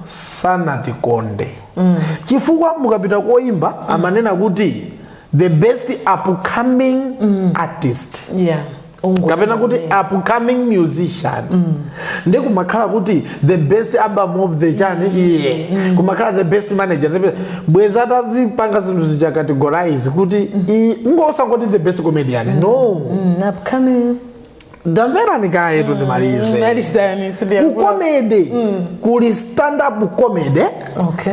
sanatikonde chifukwa mukapita koimba amanena kuti the best upcoming artist. Kapena kuti upcoming musician, ndi kumakhala kuti the best album of the chani, iye kumakhala the best manager, the best. Bweza atazipanga zinthu zicha categorize kuti ngosangoti the best comedian, no. Upcoming. Ndamverani kaye, tundimalize. Malizani. Ku comedy kuli stand up comedy,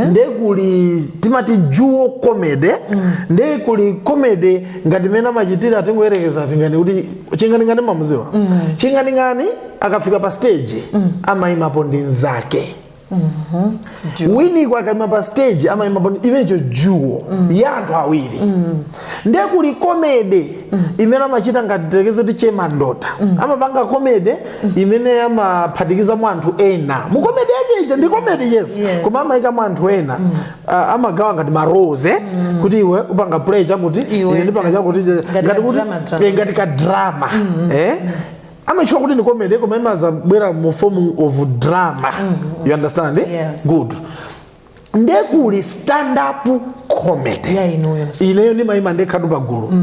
nde kuli timati duo comedy, nde kuli comedy ngati mene amachitira, tingoyerekeza tingani kuti Chinganingani, mamuziwa Chinganingani, akafika pa stage amayimapo ndi nzake. Winiko akayima pa stage amayimapo imenecho duo ya anthu awiri. Nde kuli comedy imene amachita ngati tekeze kuti Chemandota amapanga comedy imene amaphatikizamo anthu ena mu comedy yake ija. Ndi comedy, yes, koma amayikamo anthu ena. Amagawa ngati ma roles, eh? Kuti iwe upanga play chakuti, Iwe ine ndipanga chakuti, ngati ngati kuti drama, drama. Ngati ka drama, eh? Amachitwa kuti ndi comedy koma imazabwera mu form of drama, you understand, eh? Yes. Good. Ndekuli stand up comedy. Ya inuyo. Ineyo ndimayima ndekhatu pagulu.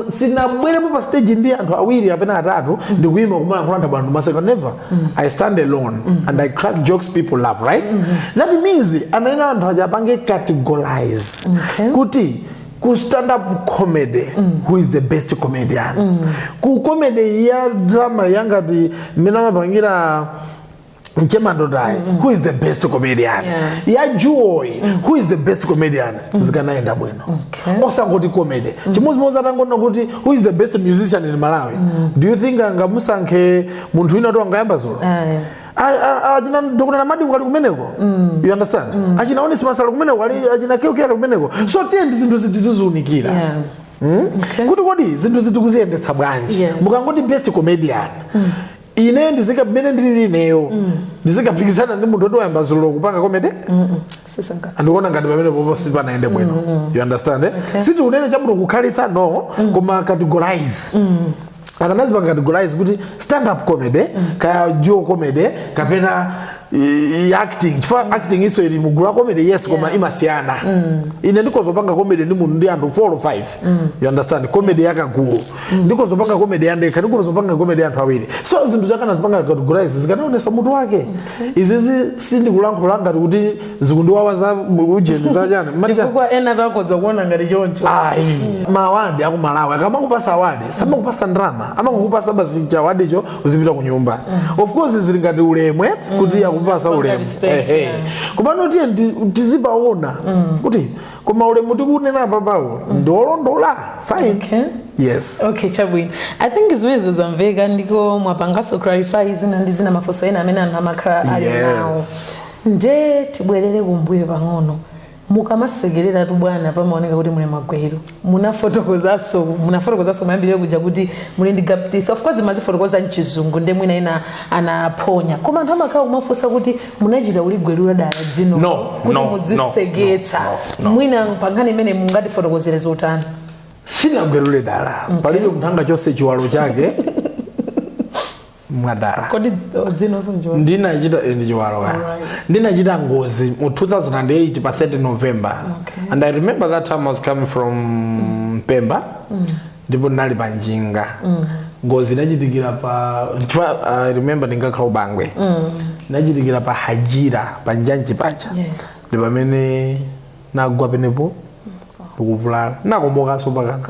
Sinabwerepo pa stage ndi anthu awiri apena atatu ndikuyima kumalankhula anthu abantu maseka, never. I stand alone and I crack jokes people love, right? That means anaena anthu aja apange categorize kuti ku stand up comedy, who is the best comedian? Ku comedy ya drama yangati mmene amapangira Mchemandotayi, who is the best comedian? Ya duo, who is the best comedian? Zikanaenda bwino. Osangoti comedy. Chimodzimodzi atangona kuti who is the best musician in Malawi, do you think angamusankhe munthu wina kuti angayamba zulo? Aya. Achina Dr. Namadingo ali kumeneko, you understand? Achina Onesimus ali kumeneko, ali achina KK ali kumeneko. So tiye ndi zinthu zitizizunikira. Kuti kodi zinthu zitikuziyendetsa bwanji? Mukangoti best comedian, ine ndizika mmene ndilili ineyo ndizikapikisana ndi munthu oti wayamba zulo kupanga comedy? Sisanka. Andikuona ngati pamene popo sipanaende bwino, you understand, eh? Sitikunene chabuno kukhalitsa, no, koma categorize, akanazipanga categorize kuti stand up comedy, kaya duo comedy, kapena acting, chifukwa acting iso ili mugulu la comedy, yes, koma imasiyana. Ine ndikozopanga comedy ndi munthu ndi anthu 4 or 5, you understand? Comedy yakagulu, ndikozopanga comedy yandekha, ndikozopanga comedy ya anthu awiri. So zinthu zakanazipanga categorize zikanaonesa mutu wake. Izizi sindikulankhula ngati kuti zikundiwawa za ujeni za chani. Mati chani? Chifukwa ena takoza kuona ngati choncho. Ayi, ma award aku Malawi akamakupasa award samakupasa ndrama, amakukupasa basi cha award cho uzipita ku nyumba. Of course zili ngati ulemu kuti akupasa Kupanga ulemu. respect, Ehe. Komano tiye tizipaona kuti koma ulemu tikunena apapawo ndiolondola, fine. Yes. Okay, chabwino. I think zimenezo zamveka, ndiko mwapangaso clarify zina ndi zina, mafunso ena amene anthu amakhala ali nawo. Nde tibwerere kumbuyo pang'ono. Mukamasekerera tu bwana pamaoneka kuti muli magwero. Munafotokozanso mayambiriro kuja kuti muli ndi gap teeth. Of course mazifotokoza mchizungu, nde mwina ina anaphonya, koma anthu amakhala kumafunsa kuti munachita kuligwerula dala dzino No, kuti no, muziseketsa? no. Mwina pankhani imene mungatifotokozere zotani? Sinagwerule dala. Palibe munthu angachose chiwalo chake mwadala. Kodi dzino sinjiwa? Ndinachita ndi chiwalo ka. Ndinachita ngozi mu 2008 pa 30 November. And I remember that time I was coming from Pemba, ndipo ndinali pa njinga. Ngozi inachitikira pa I remember ndingakhala Ubangwe, inachitikira pa Hajira, pa njanji pacha. Ndi pamene nagwa penepo ndikuvulala, nakomokanso pakana.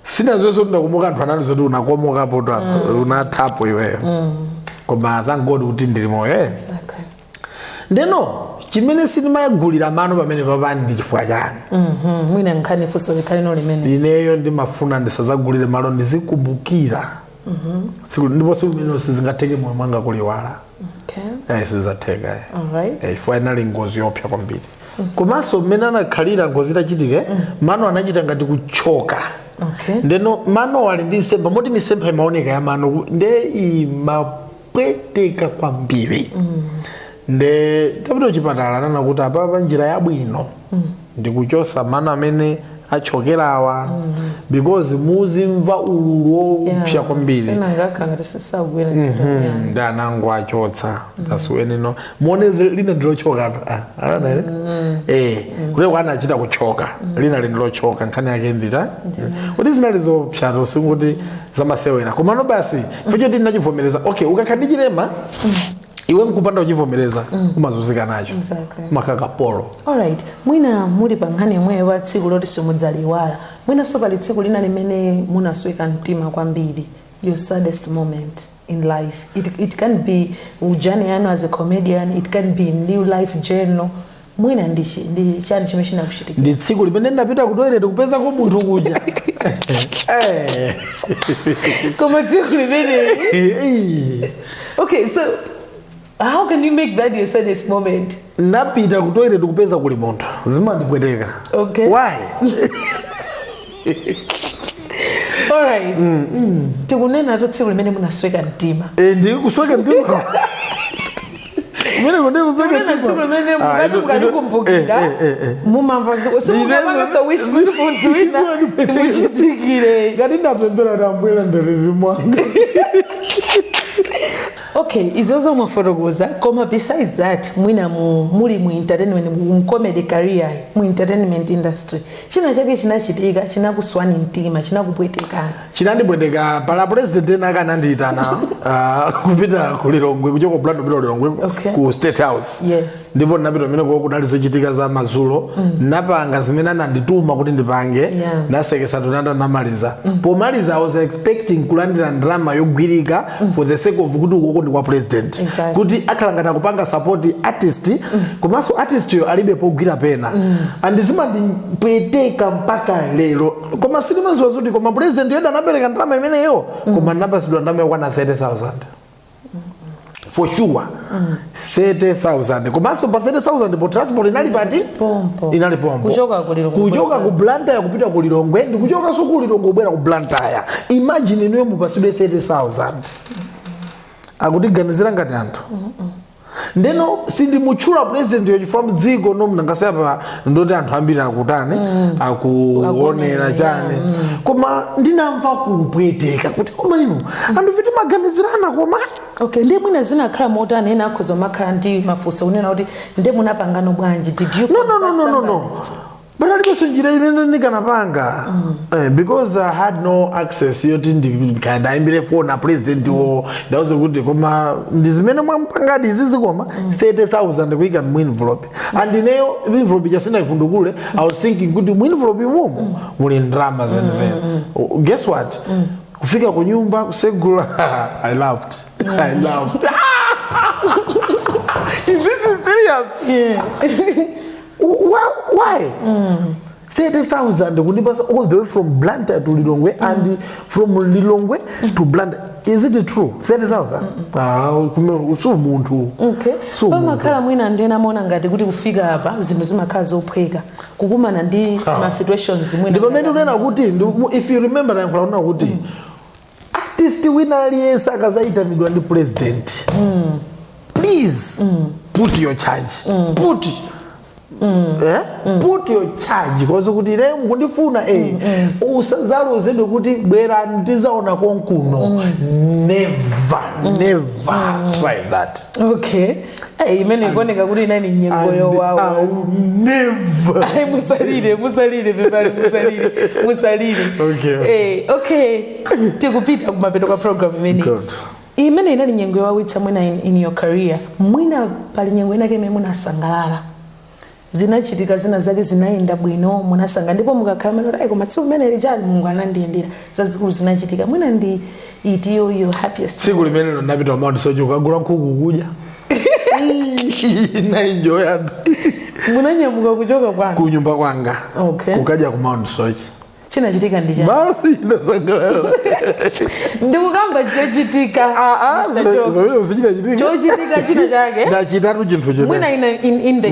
Sinaziwenso kuti ndakomoka, anthu anali zoti unakomokapo tu apa, unathapo iweyo, koma thank God kuti ndili moyo, eh. Ndeno chimene sindimayagulira mano pamene papani ndi chifukwa chani? Mwina nkhani funso likhale limene. Ineyo ndimafuna ndisazagulire malo, ndizikumbukira tsiku, ndipo tsiku limene sizingatheke moyo mwanga kuliwala. Sizatheka, eh. Chifukwa inali ngozi yopsa kwambiri, komanso mmene anakhalira ngozi itachitika, mano anachita ngati kuchoka. Ndeno mano ali ndi msempha, moti misempha imaoneka ya mano, nde imapweteka kwambiri. Nde tapita kuchipatala, anana kuti apapa njira yabwino ndikuchosa mano amene Achokerawa because muzimva ululu woopsa kwambiri. Sinangakhala ngati sisagwira ntchito, yeah. Ndi anango achotsa. That's when you know muone lina ndilochoka, alana ere kuti anachita kuchoka, lina lindilochoka. Nkhani yake ndita kuti zinali zopsyato, sikuti zamasewera, komano basi chifukwa choti ndinachivomereza. Okay, ukakhala ndi chilema iwe nkupanda kuchivomereza, umazunzika nacho. Umakhala kapolo. Alright, mwina muli pa nkhani yomweyo pa tsiku loti simudzaliwala, mwinanso pali tsiku lina limene munasweka mtima kwambiri, your saddest moment in life. It can be journey yanu as a comedian, it can be in real life journal. Mwina ndi chani chimene chinakuchitikira? Ndi tsiku limene ndinapita ku toilet kupezako munthu kuja. Koma tsiku limeneli? Okay, so how can you make that your saddest moment? Napita ku toilet kupeza kuli munthu, zimandipweteka. Why? Alright, tikunena to tsiku limene munasweka mtima. Ndi kusweka mtima kumene ndi kusweka Kunena mtima. tsiku limene Ah, mukati mukatikumbukira mumamva dziko simungapanga so wish kuti munthu wina muchitikire. Ngati ndapembera tambwera nderezi mwanga. Okay, izozo mwafotokoza, koma besides that, mwina muli mu entertainment, mu comedy career, mu entertainment industry, china chake chinachitika chinakuswani mtima, chinakupwetekani? Chinandipweteka pala president ena akanandiyitana kupita ku Lilongwe, kuchoka ku Blantyre kupita ku Lilongwe, ku State House. Ndipo ndinapita kumene kuko, kunali zochitika za madzulo. Napanga zimene anandituma kuti ndipange. Nasekesa tunanda, namaliza. Pomaliza I was expecting kulandira ndalama yogwirika for the sake of kuti ukoko ndi kwa president, kuti akhala ngati akupanga support artist, komanso artist yo alibe pogwira pena. And zimandipweteka mpaka lero, koma silimaziwa zoti koma president yoda anapereka ndalama imeneyo. Koma ndinapasidwa ndalama yokwana 30,000 for sure, 30,000. Komanso pa 30,000 po transport inali pati? Pompo. Inali pompo. Kuchoka ku Lilongwe. Kuchoka ku Blantyre kupita ku Lilongwe, ndi kuchokanso ku Lilongwe kubwera ku Blantyre. Imagine inuyo mupasidwe 30,000, akutiganizira ngati anthu. Ndeno sindimutchula president yo chifukwa mdziko no mnangasapa ndoti anthu ambiri akutani, akuonera. Akuonera. Chani, koma ndinamva kupweteka kuti koma inu anthu timaganizirana koma. Okay, ndiye mwina zinakhala motani? Ena akhoza umakhala ndi mafunso kunena kuti ndiye munapangano bwanji? Did you No. consult No. somebody? Panalibenso njira imene ndikanapanga, because I had no access yoti kaya ndayimbire phone a president wo, ndauze kuti koma ndi zimene mwampangadi izizi, koma 30,000 kuyika mu envelope, and ineyo envelope chasinayifundukule. I was thinking kuti mu envelope imomo muli ndalama zenizeni. Guess what? Kufika ku nyumba kusegula, I laughed, I laughed. Is this serious? Yeah. Why? 30,000 kundipasa all the way from Blantyre to Lilongwe and from Lilongwe to Blantyre. Is it true? 30,000? Ah, so munthu. So munthu. Pamakhala mwina ndena amaona ngati kuti kufika apa zinthu zimakhala zophweka, kukumana ndi ma situations mwina. Ndi pamene unena kuti if you remember, nayankhula kunena kuti artist wina aliyense akazayitanidwa ndi president, please put your charge, put put your charge, kozo kuti ine mukundifuna, usazalozedwe kuti bwera ndizaona konkuno. Never, never try that. Okay. Hey, imene ikuoneka kuti inali nyengo And yowawa. I will never. Ayi, musalire, musalire, pepani, musalire, musalire. Okay. Okay, tikupita kumapeto kwa program imene. Good. Imene inali nyengo yowawitsa mwina in your career. Mwina pali nyengo inake imene munasangalala, zinachitika zina zake, zinayenda bwino, munasanga, ndipo mukakhala mene kuti ayi, koma tsiku limene lijali Mulungu anandiyendera, zazikulu zinachitika. Mwina ndi itiyo your happiest? Tsiku limenelo ndinapita Mount Soche kukagula nkhuku kudya, naenjoya. Munanyamuka kuchoka kwanu? Kunyumba kwanga. Kukadya ku Mount Soche. Chinachitika ndi chani? Basi, ndasangalala. Ndikukamba chochitika, Mr. Jokes. Sichinachitika. Chochitika china chake. Ndachitatu chinthu chene. Mwina in the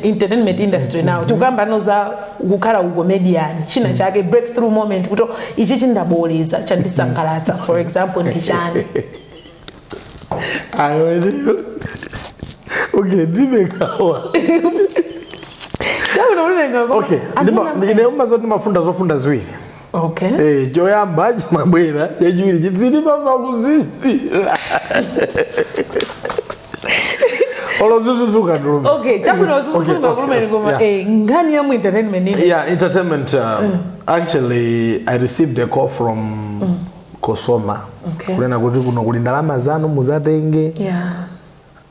entertainment industry now, tikukamba no za kukhala ucomedian, china chake, breakthrough moment, kuti ichi chindaboleza, chandisangalatsa, for example, ndi chani? Ayo, okay, ndimekawa. Chabwino, mutenga. Okay, ine umazoti ndimafunda zofunda ziwiri. Okay. Eh, choyamba chimabwera, chachiwiri chitsiri pamva kuzizira. Olo zuzuzuka ndulume. Okay, chabwino, zuzuzuka kulumeni, koma nkhani ya mu entertainment ine. Yeah, entertainment. Actually, I received a call from COSOMA. Kunena kuti kuno kuli ndalama zanu, muzatenge.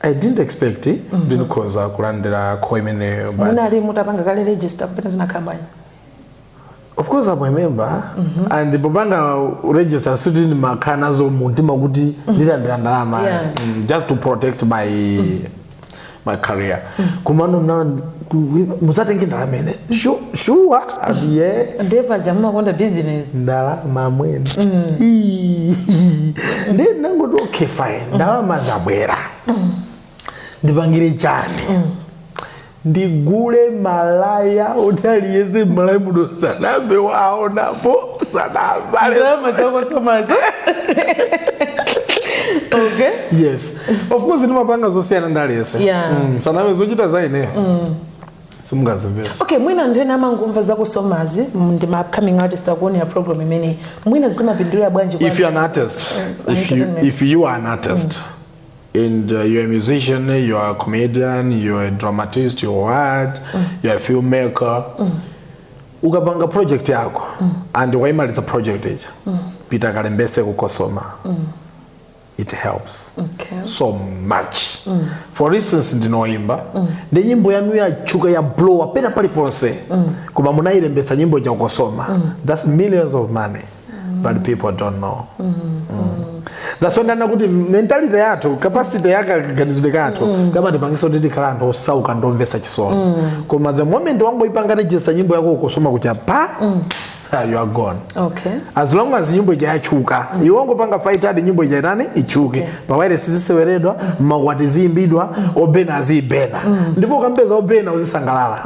I didn't expect it. Ndinokhoza kulandira call imeneyo, but Munali mutapanga kale register kapena zinakhambani? Of course I'm a member, and popanga register suti ndimakhala nazo mumtima kuti ndilandira ndalama. Just to protect my career. Kumano na muzatenge ndalama ine. Sure. And yes. Ndiye paja mumakonda business. Ndalama mwene. Ndiye ndinangoti, okay, fine, ndalama zabwera, ndipangire chani? Ndigule malaya oti aliyese malaya muno sanambe waonapo, sanavale. Ndalama zako somazo, okay. Yes, of course ndimapanga zosiyana ndi aliyese. Sanambe zochita za ineyo simungazimvesa. Okay, mwina anthu ena amangomva zakusomazi, ndi ma upcoming artist akuonera program imeneyi, mwina zimapindulira bwanji If you're an artist, if you, entertainment. If you are an artist and you're a musician, you're a comedian, you're a dramatist, you're what, you're a filmmaker, ukapanga project yako and waimaliza project ija, pita kalembese ku COSOMA. It helps so much. For instance, ndinoimba ndi nyimbo yanu yachuka, ya blowa pena paliponse, koma munayilembetsa nyimbo ja ku COSOMA, that's millions of money, but people don't know. That's why ndana kuti mentality yathu, capacity yake, kaganizidwe kathu kamatipangisa kuti tikhala anthu osauka, ndomvetsa chisoni. Koma the moment wangoipanga register nyimbo yako ku COSOMA kucha pa, ah, you are gone. As long as nyimbo ija yachuka, iwe wangopanga fight hadi nyimbo ija itani, ichuke, pa wireless ziseweredwa, makwati ziyimbidwa, obena aziyibena. Ndipo ukambeza obena uzisangalala.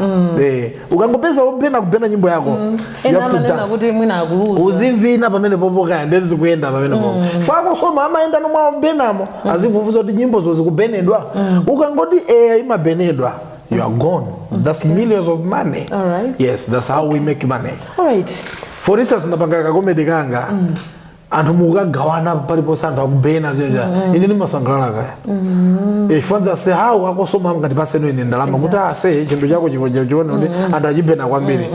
Ukangopeza obena kubena nyimbo yako, you Ena have to amanena dance. kuti mwina akuluza. Uzivina pamene popo, kaya ndeti zikuyenda pamene popo. Fako soma amaenda nomwe obenamo, azivuvuza kuti nyimbo zo zikubenedwa. Ukangoti eya, imabenedwa, you are gone. That's millions of money. All right. Yes, that's how we make money. All right. For instance, ndapanga ka comedy kanga, anthu mukagawana paliponse, anthu akubena chacha, ine ndimasangalala kaya. If that's how a COSOMA ngati paseno ine ndalama kuti ase chinthu chako chipoja chione kuti anthu achibena kwambiri,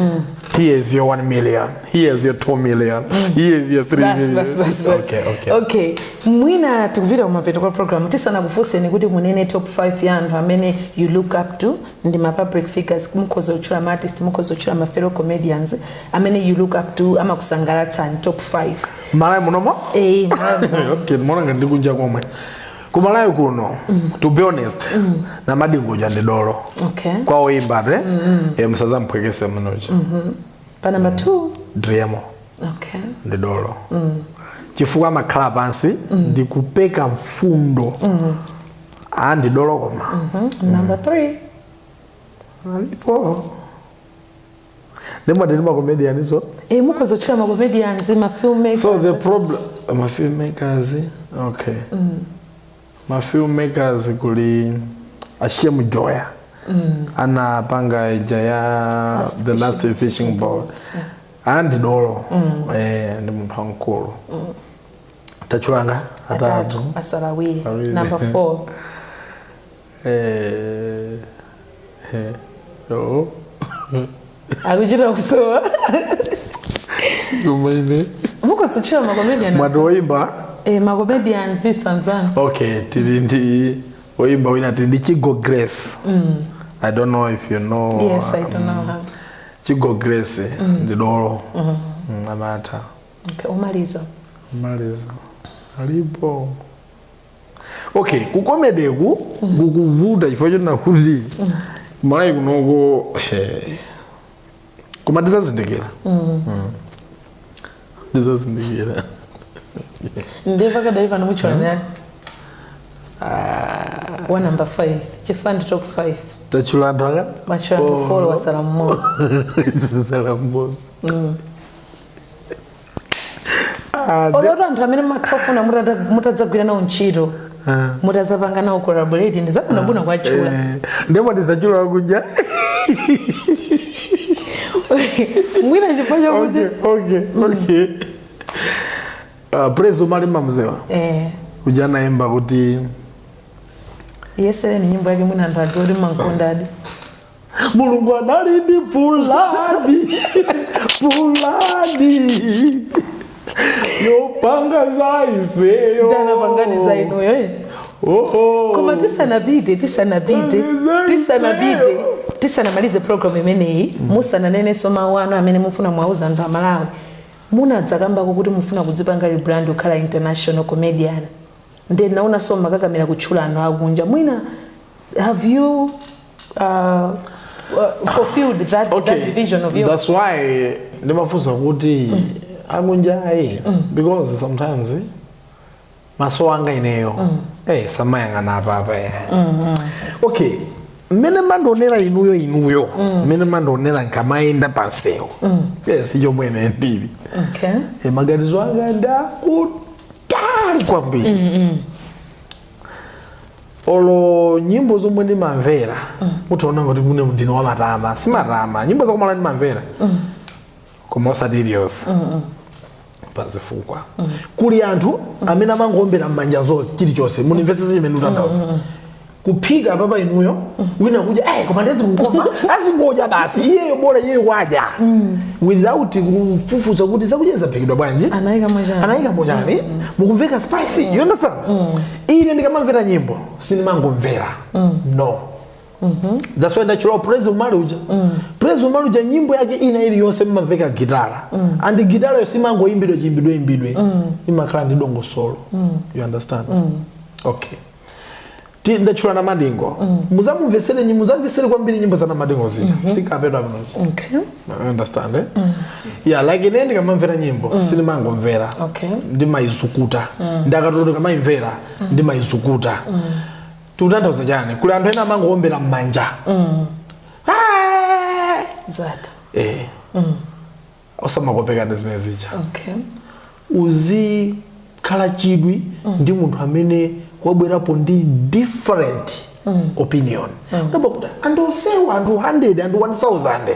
here is your 1 million, here is your 2 million, here is your 3 Bas, million. bas, bas, bas. Okay. Okay, mwina tikupita kumapeto kwa program, tisanakufunseni kuti munene top 5 ya anthu amene you look up to, ndi ma public figures, mukhoza kutchula ma artist, mukhoza kutchula ma fellow comedians amene you look up to, amakusangalatsani, top 5. Malawi munomo? Eh. Okay, ndimaona ngati ndikunja komwe. Kumalawi kuno, to be honest, Namadingo ndi dolo. Kwa oyimba te, musazampwekese munochi. Pa number 2? Driemo. Ndi dolo chifukwa amakhala pansi ndikupeka mfundo. A, ndi dolo koma. Number 3? Alipo, ndimati ndi ma comedian so. Eh, mukhoza kutchula ma comedians, ma filmmakers. So the problem, ma filmmakers, okay, ma filmmakers kuli Ashemu Joya, anapanga ija ya Last The Last Fishing Boat, andi dolo, ndi munthu wamkulu. Tachulanga atatu. Atatu. Asala awiri. Awiri. Number 4. Oh. Akuchita kusowa. Kumaine. Mukhoza kutchula ma comedian. Mwati woimba? Eh, ma comedians sanzana. Okay, tili ndi woimba wina, tili ndi Chigo Grace. I don't know if you know. Yes, I don't know her. Chigo Grace ndi dolo. Amata. Okay, umalizo. Maliza alipo. Okay, ku comedy ku kukuvuta chifukwa chonena kuti Malawi kunoko, koma tizazindikira. Tizazindikira. Ndiye pakadali pano mutchula ndani wa number 5, chifukwa ndi top 5? Tachula anthu anga. Matchula anthu 4, wasala mmodzi. Wasala mmodzi. Ah, Oloto anthu amene mumathafuna mutadzagwira nawo ntchito, mutadzapanga nawo collaborate, ndi zabwinobwino kwatchula. Ndemo tizachula kunja. Mwina chifukwa chakuti Okay, Praise Umali mamzewa uja anaimba kuti Yesereni nyimbo yake, mwina anthu adziwe kuti mankondadi. Mulungu anali ndi pulani, pulani yopanga za ifeyo. Anapangani za inuyo, eh? Oh. Koma tisanapite, tisanamalize program imeneyi, musananenenso mawu anu amene mufuna mwauza anthu Amalawi, munadzakambako kuti mufuna kudzipanga rebrand kukhala international comedian. Then naonanso makakamira kutchula anthu akunja. Mwina have you fulfilled that vision of yours? That's why ndimafunsa kuti akunjayi, because sometimes maso anga ineyo samayang'ana apapa. Okay, mmene mandionera inuyo, mmene mandionera nkamayenda pansewu, yes, chomwe ine ndili, maganizo anga ndakutali kwambiri. Olo nyimbo zomwe ndimamvera, mutaona ngati mune ndine wamatama, simatama. Nyimbo zakumala ndimamvera, koma osati iliyonse, pazifukwa. Kuli anthu amene amangowombera m'manja zonse, chilichonse. Munimvetsese chimene ndikutanthauza. Kuphika papa inuyo, wina kudya, koma ndezikukoma, azingodya basi. Iyeyo bola iyeyo wadya without kufufuza kuti zakudya zaphikidwa bwanji, anayika mwachani, anayika mochani, mukumveka spicy. You understand? Ine ndikamamvera nyimbo sindimangomvera, no. That's why ndachula Praise Umali uja. Praise Umali uja, nyimbo yake ina iliyonse mmamveka gitara, and gitara yo simangoyimbidwa chiyimbidwe imbidwe, imakhala ndi dongosolo. You understand? Okay. Ndachula na Madingo. Muzamumvesere, muzamvesere kwambiri nyimbo za na Madingo zija, sikapedwa pano. You understand, eh? Yeah, like ine ndikamamvera nyimbo sindimangomvera, ndimayizukuta. Ndakatulo ndikamayimvera ndimayizukuta. Tikutanthauza chani? Kuli anthu ena amangowombera m'manja. Ah! Zata. Osamakopeka ndi zimene zija. Uzikhala chidwi ndi munthu amene wabwerapo ndi different opinion. Ndaba kuti anthu onsewa, anthu 100, anthu 1000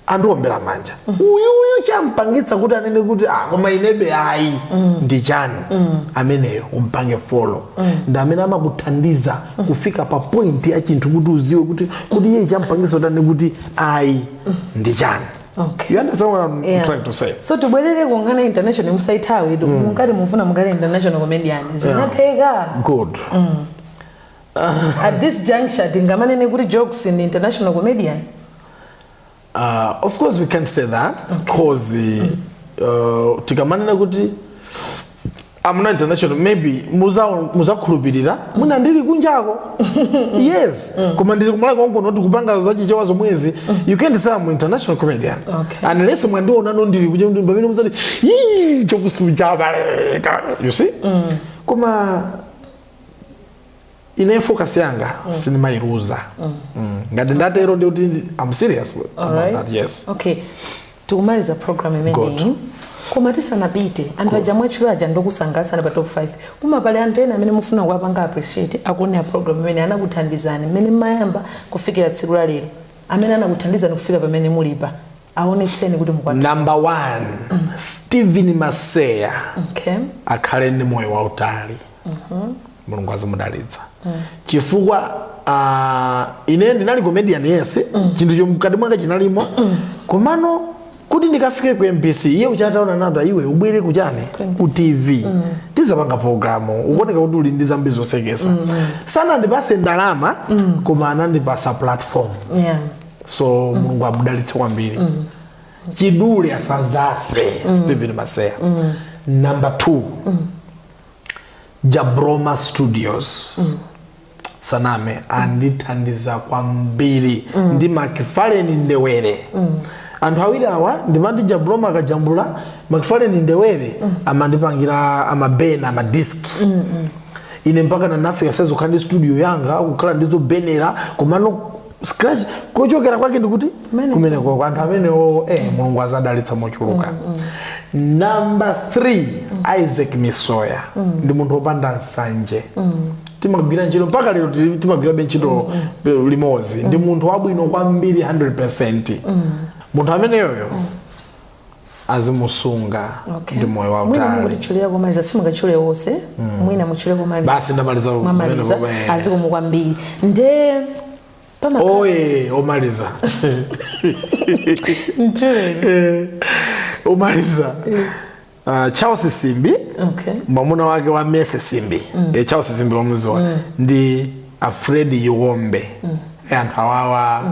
andiwombera manja, uyuyu champangitsa kuti anene kuti, "Ah, koma inebe ayi," ndi chani? Ameneyo umpange follow. Ndi amene amakuthandiza kufika pa point ya chinthu, kuti uziwe kuti iye champangitsa kuti anene kuti ayi ndi chani. You understand what I'm trying to say? So tibwerere kunkana international, musaithawi. Munkati mufuna mukhale international comedian, zinatheka? Good. At this juncture tingamanene kuti Jokes ndi international comedian? Of course we can't say that, because tikamanena kuti I'm not international, maybe muzakhulupirira mwina ndili kunjako, yes, koma ndili kumala kwangu noti kupanga zachichewa zomwezi. You can't say I'm international comedian unless mwandiona ndili kuja pamene muzati, "Ii, chokusucha baleka," you see? Koma ine focus yanga sindimayiluza. Ngati ndatero ndikuti I'm serious about that, yes. Okay, tikumaliza program imeneyi. Good. Koma tisanapite, anthu aja mwatchula aja ndokusangalatsani pa top 5, koma pali anthu ena amene mufuna kuwapanga appreciate akuonera program imene, anakuthandizani mmene mmayamba kufikira tsiku la lero, amene anakuthandizani kufika pamene mulipa, aonetseni kuti mukwathu. Number one, Stephen Maseya. Akhale ndi moyo wautali, Mulungu azimudalitsa, chifukwa ine ndinali comedian, yes, chinthu chomwe mkati mwanga chinalimo, komano kuti ndikafike ku MBC, iye uchataona nato, "Iwe ubwere kuchani, ku TV, tizapanga programu, ukuoneka kuti uli ndi zambiri zosekesa." Sanandipase ndalama, koma anandipasa platform. So Mulungu amudalitse kwambiri, chidule asazafe Stephen Maseya. Number two, Jabroma Studios. Saname, andithandiza kwambiri ndi Makifaleni Ndewere. Anthu awiri awa ndimati Jabroma akajambula, Makifaleni Ndewere amandipangira amabena amadiski. Ine mpaka nanafika sezo kukhala ndi studio yanga, kukhala ndizobenera, komano scratch kuchokera kwake ndikuti Kumene. Kumeneko anthu amenewo, Mulungu azadalitsa mochuluka. Number 3, Isaac Misoya. Ndi munthu wopanda nsanje. Timagwira ntchito mpaka lero, timagwirabe ntchito limodzi. Ndi munthu wabwino kwambiri, 100. Munthu ameneyoyo azimusunga. Ndi moyo Mwina wautali. mungotitchulira komaliza, simungatchule wonse, mwina mutchule komaliza. Basi, ndamaliza. Mwamaliza. Kumene po. Azikomo kwambiri. Nde pama Oye, omaliza. Mtchuleni. Omaliza, Charles Simbi, mwamuna wake wa Mese Simbi. Charles Simbi wamuziwa, ndi Alfred Yuombe. Anthu awawa,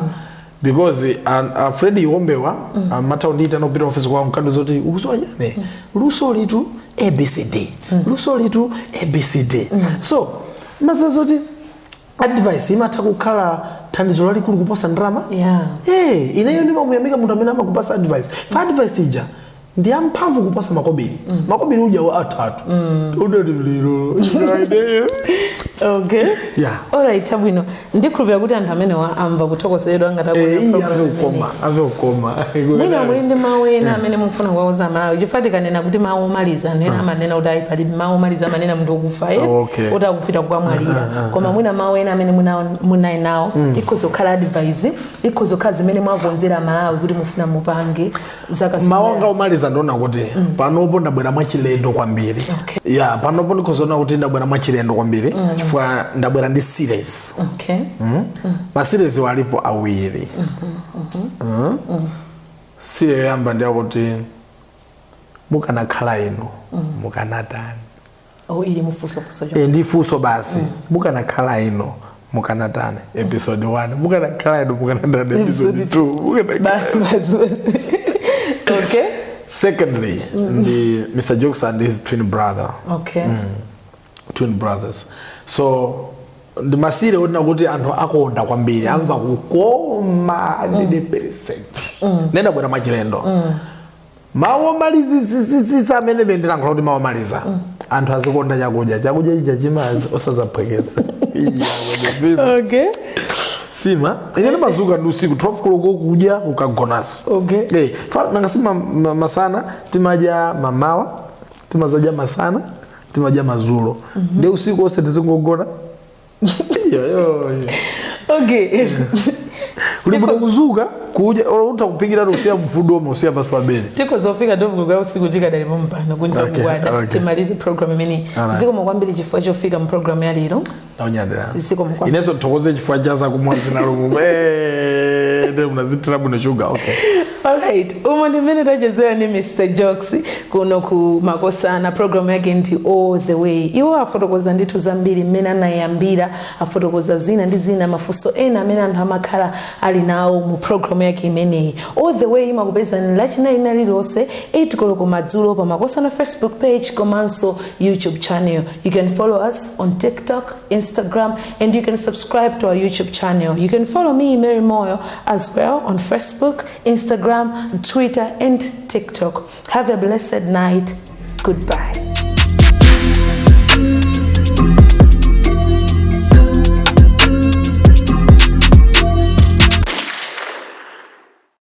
because Alfred Yuombewa amatha kundiita nopita office kwawo, mkando zoti ukuziwa chane, luso litu ABCD, luso litu ABCD. So maziwa zoti advice imatha kukhala thandizo lalikulu kuposa ndalama. Hey, ineyo ndimamuyamika munthu amene amakupasa advice. Fa advice ija ndi amphamvu kuposa makobiri. Makobiri uja wa atatu udaliliro. Yeah. Alright, chabwino. Ndikhulupira kuti anthu amenewa amva kuthokozedwa ngati Eh, akuona program amve kukoma, amve kukoma. Mwina muli ndi mawu ena amene mukufuna kuwauza Malawi, chifukwa tikanena kuti mawu omaliza, anthu ena amanena kuti ayi, palibe mawu omaliza, amanena munthu okufa, eh? Kuti akufita kukamwalira. Koma mwina mawu ena amene munayi nawo, ikhoza kukhala advice, ikhoza kukhala zimene mwakonzera Malawi kuti mufuna mupange zaka Mawu anga zikubwera. omaliza, ndiona kuti panopo ndabwera mwachilendo kwambiri. Ya, panopo ndikhozaona kuti ndabwera mwachilendo kwambiri chifukwa ndabwera ndi series. Ma series walipo awiri. Series yoyamba ndiyakuti "Mukanakhala inu mukanatani?" Oh, ili mufunsofunso. E, ndi funso basi. "Mukanakhala inu mukanatani?" episode 1. "Mukanakhala inu mukanatani?" episode 2. Basi basi, okay. Secondly, ndi Mr Jokes and his twin brother. Twin brothers. So ndi ma series otina kuti anthu akonda kwambiri, amva kukoma 100%. Nenda bwera mwachilendo. Mawu omalizisisisa amene bendilankhula kuti mawu omaliza, anthu azikonda chakudya. Chakudya chija chimazi osazaphwekesa. Okay. Sima ine ndimazuka ndi usiku 12 koloko kudya, kukagonaso. Eh, nanga si masana timadya, mamawa timazadya, masana timadya, mazulo ndi usiku onse tizingogona. Iyo, iyo. Kuli bwino kuzuka kudya, olo utha kuphikira usiya mfudu omwe usiya pasi pabedi. Tikozofika tovuka usiku tikadalipo mpano kunja kugwada. Timalize program imene. Zikomo kwambiri chifukwa chofika mu program ya lero. Naunyadira. Zikomo kwambiri. Inenso nthokoze chifukwa cha zakumwa zinalomo. Eh, ndi munazithira bwino shuga. Okay. Alright, umo ndi mmene tachezera ndi Mr Jokes kuno ku Makosana. Program yake ndi All The Way. Iwo afotokoza ndithu zambiri mmene anayambira, afotokoza zina ndi zina, mafunso ena amene anthu amakhala ali nawo mu program yake imeneyi. All The Way imakupezani Lachinayi lina lililonse 8 koloko madzulo pa Makosana Facebook page komanso YouTube channel. You can follow us on TikTok, Instagram, and you can subscribe to our YouTube channel. You can follow me, Mary Moyo, as well on Facebook, Instagram, Twitter, and TikTok. Have a blessed night. Goodbye.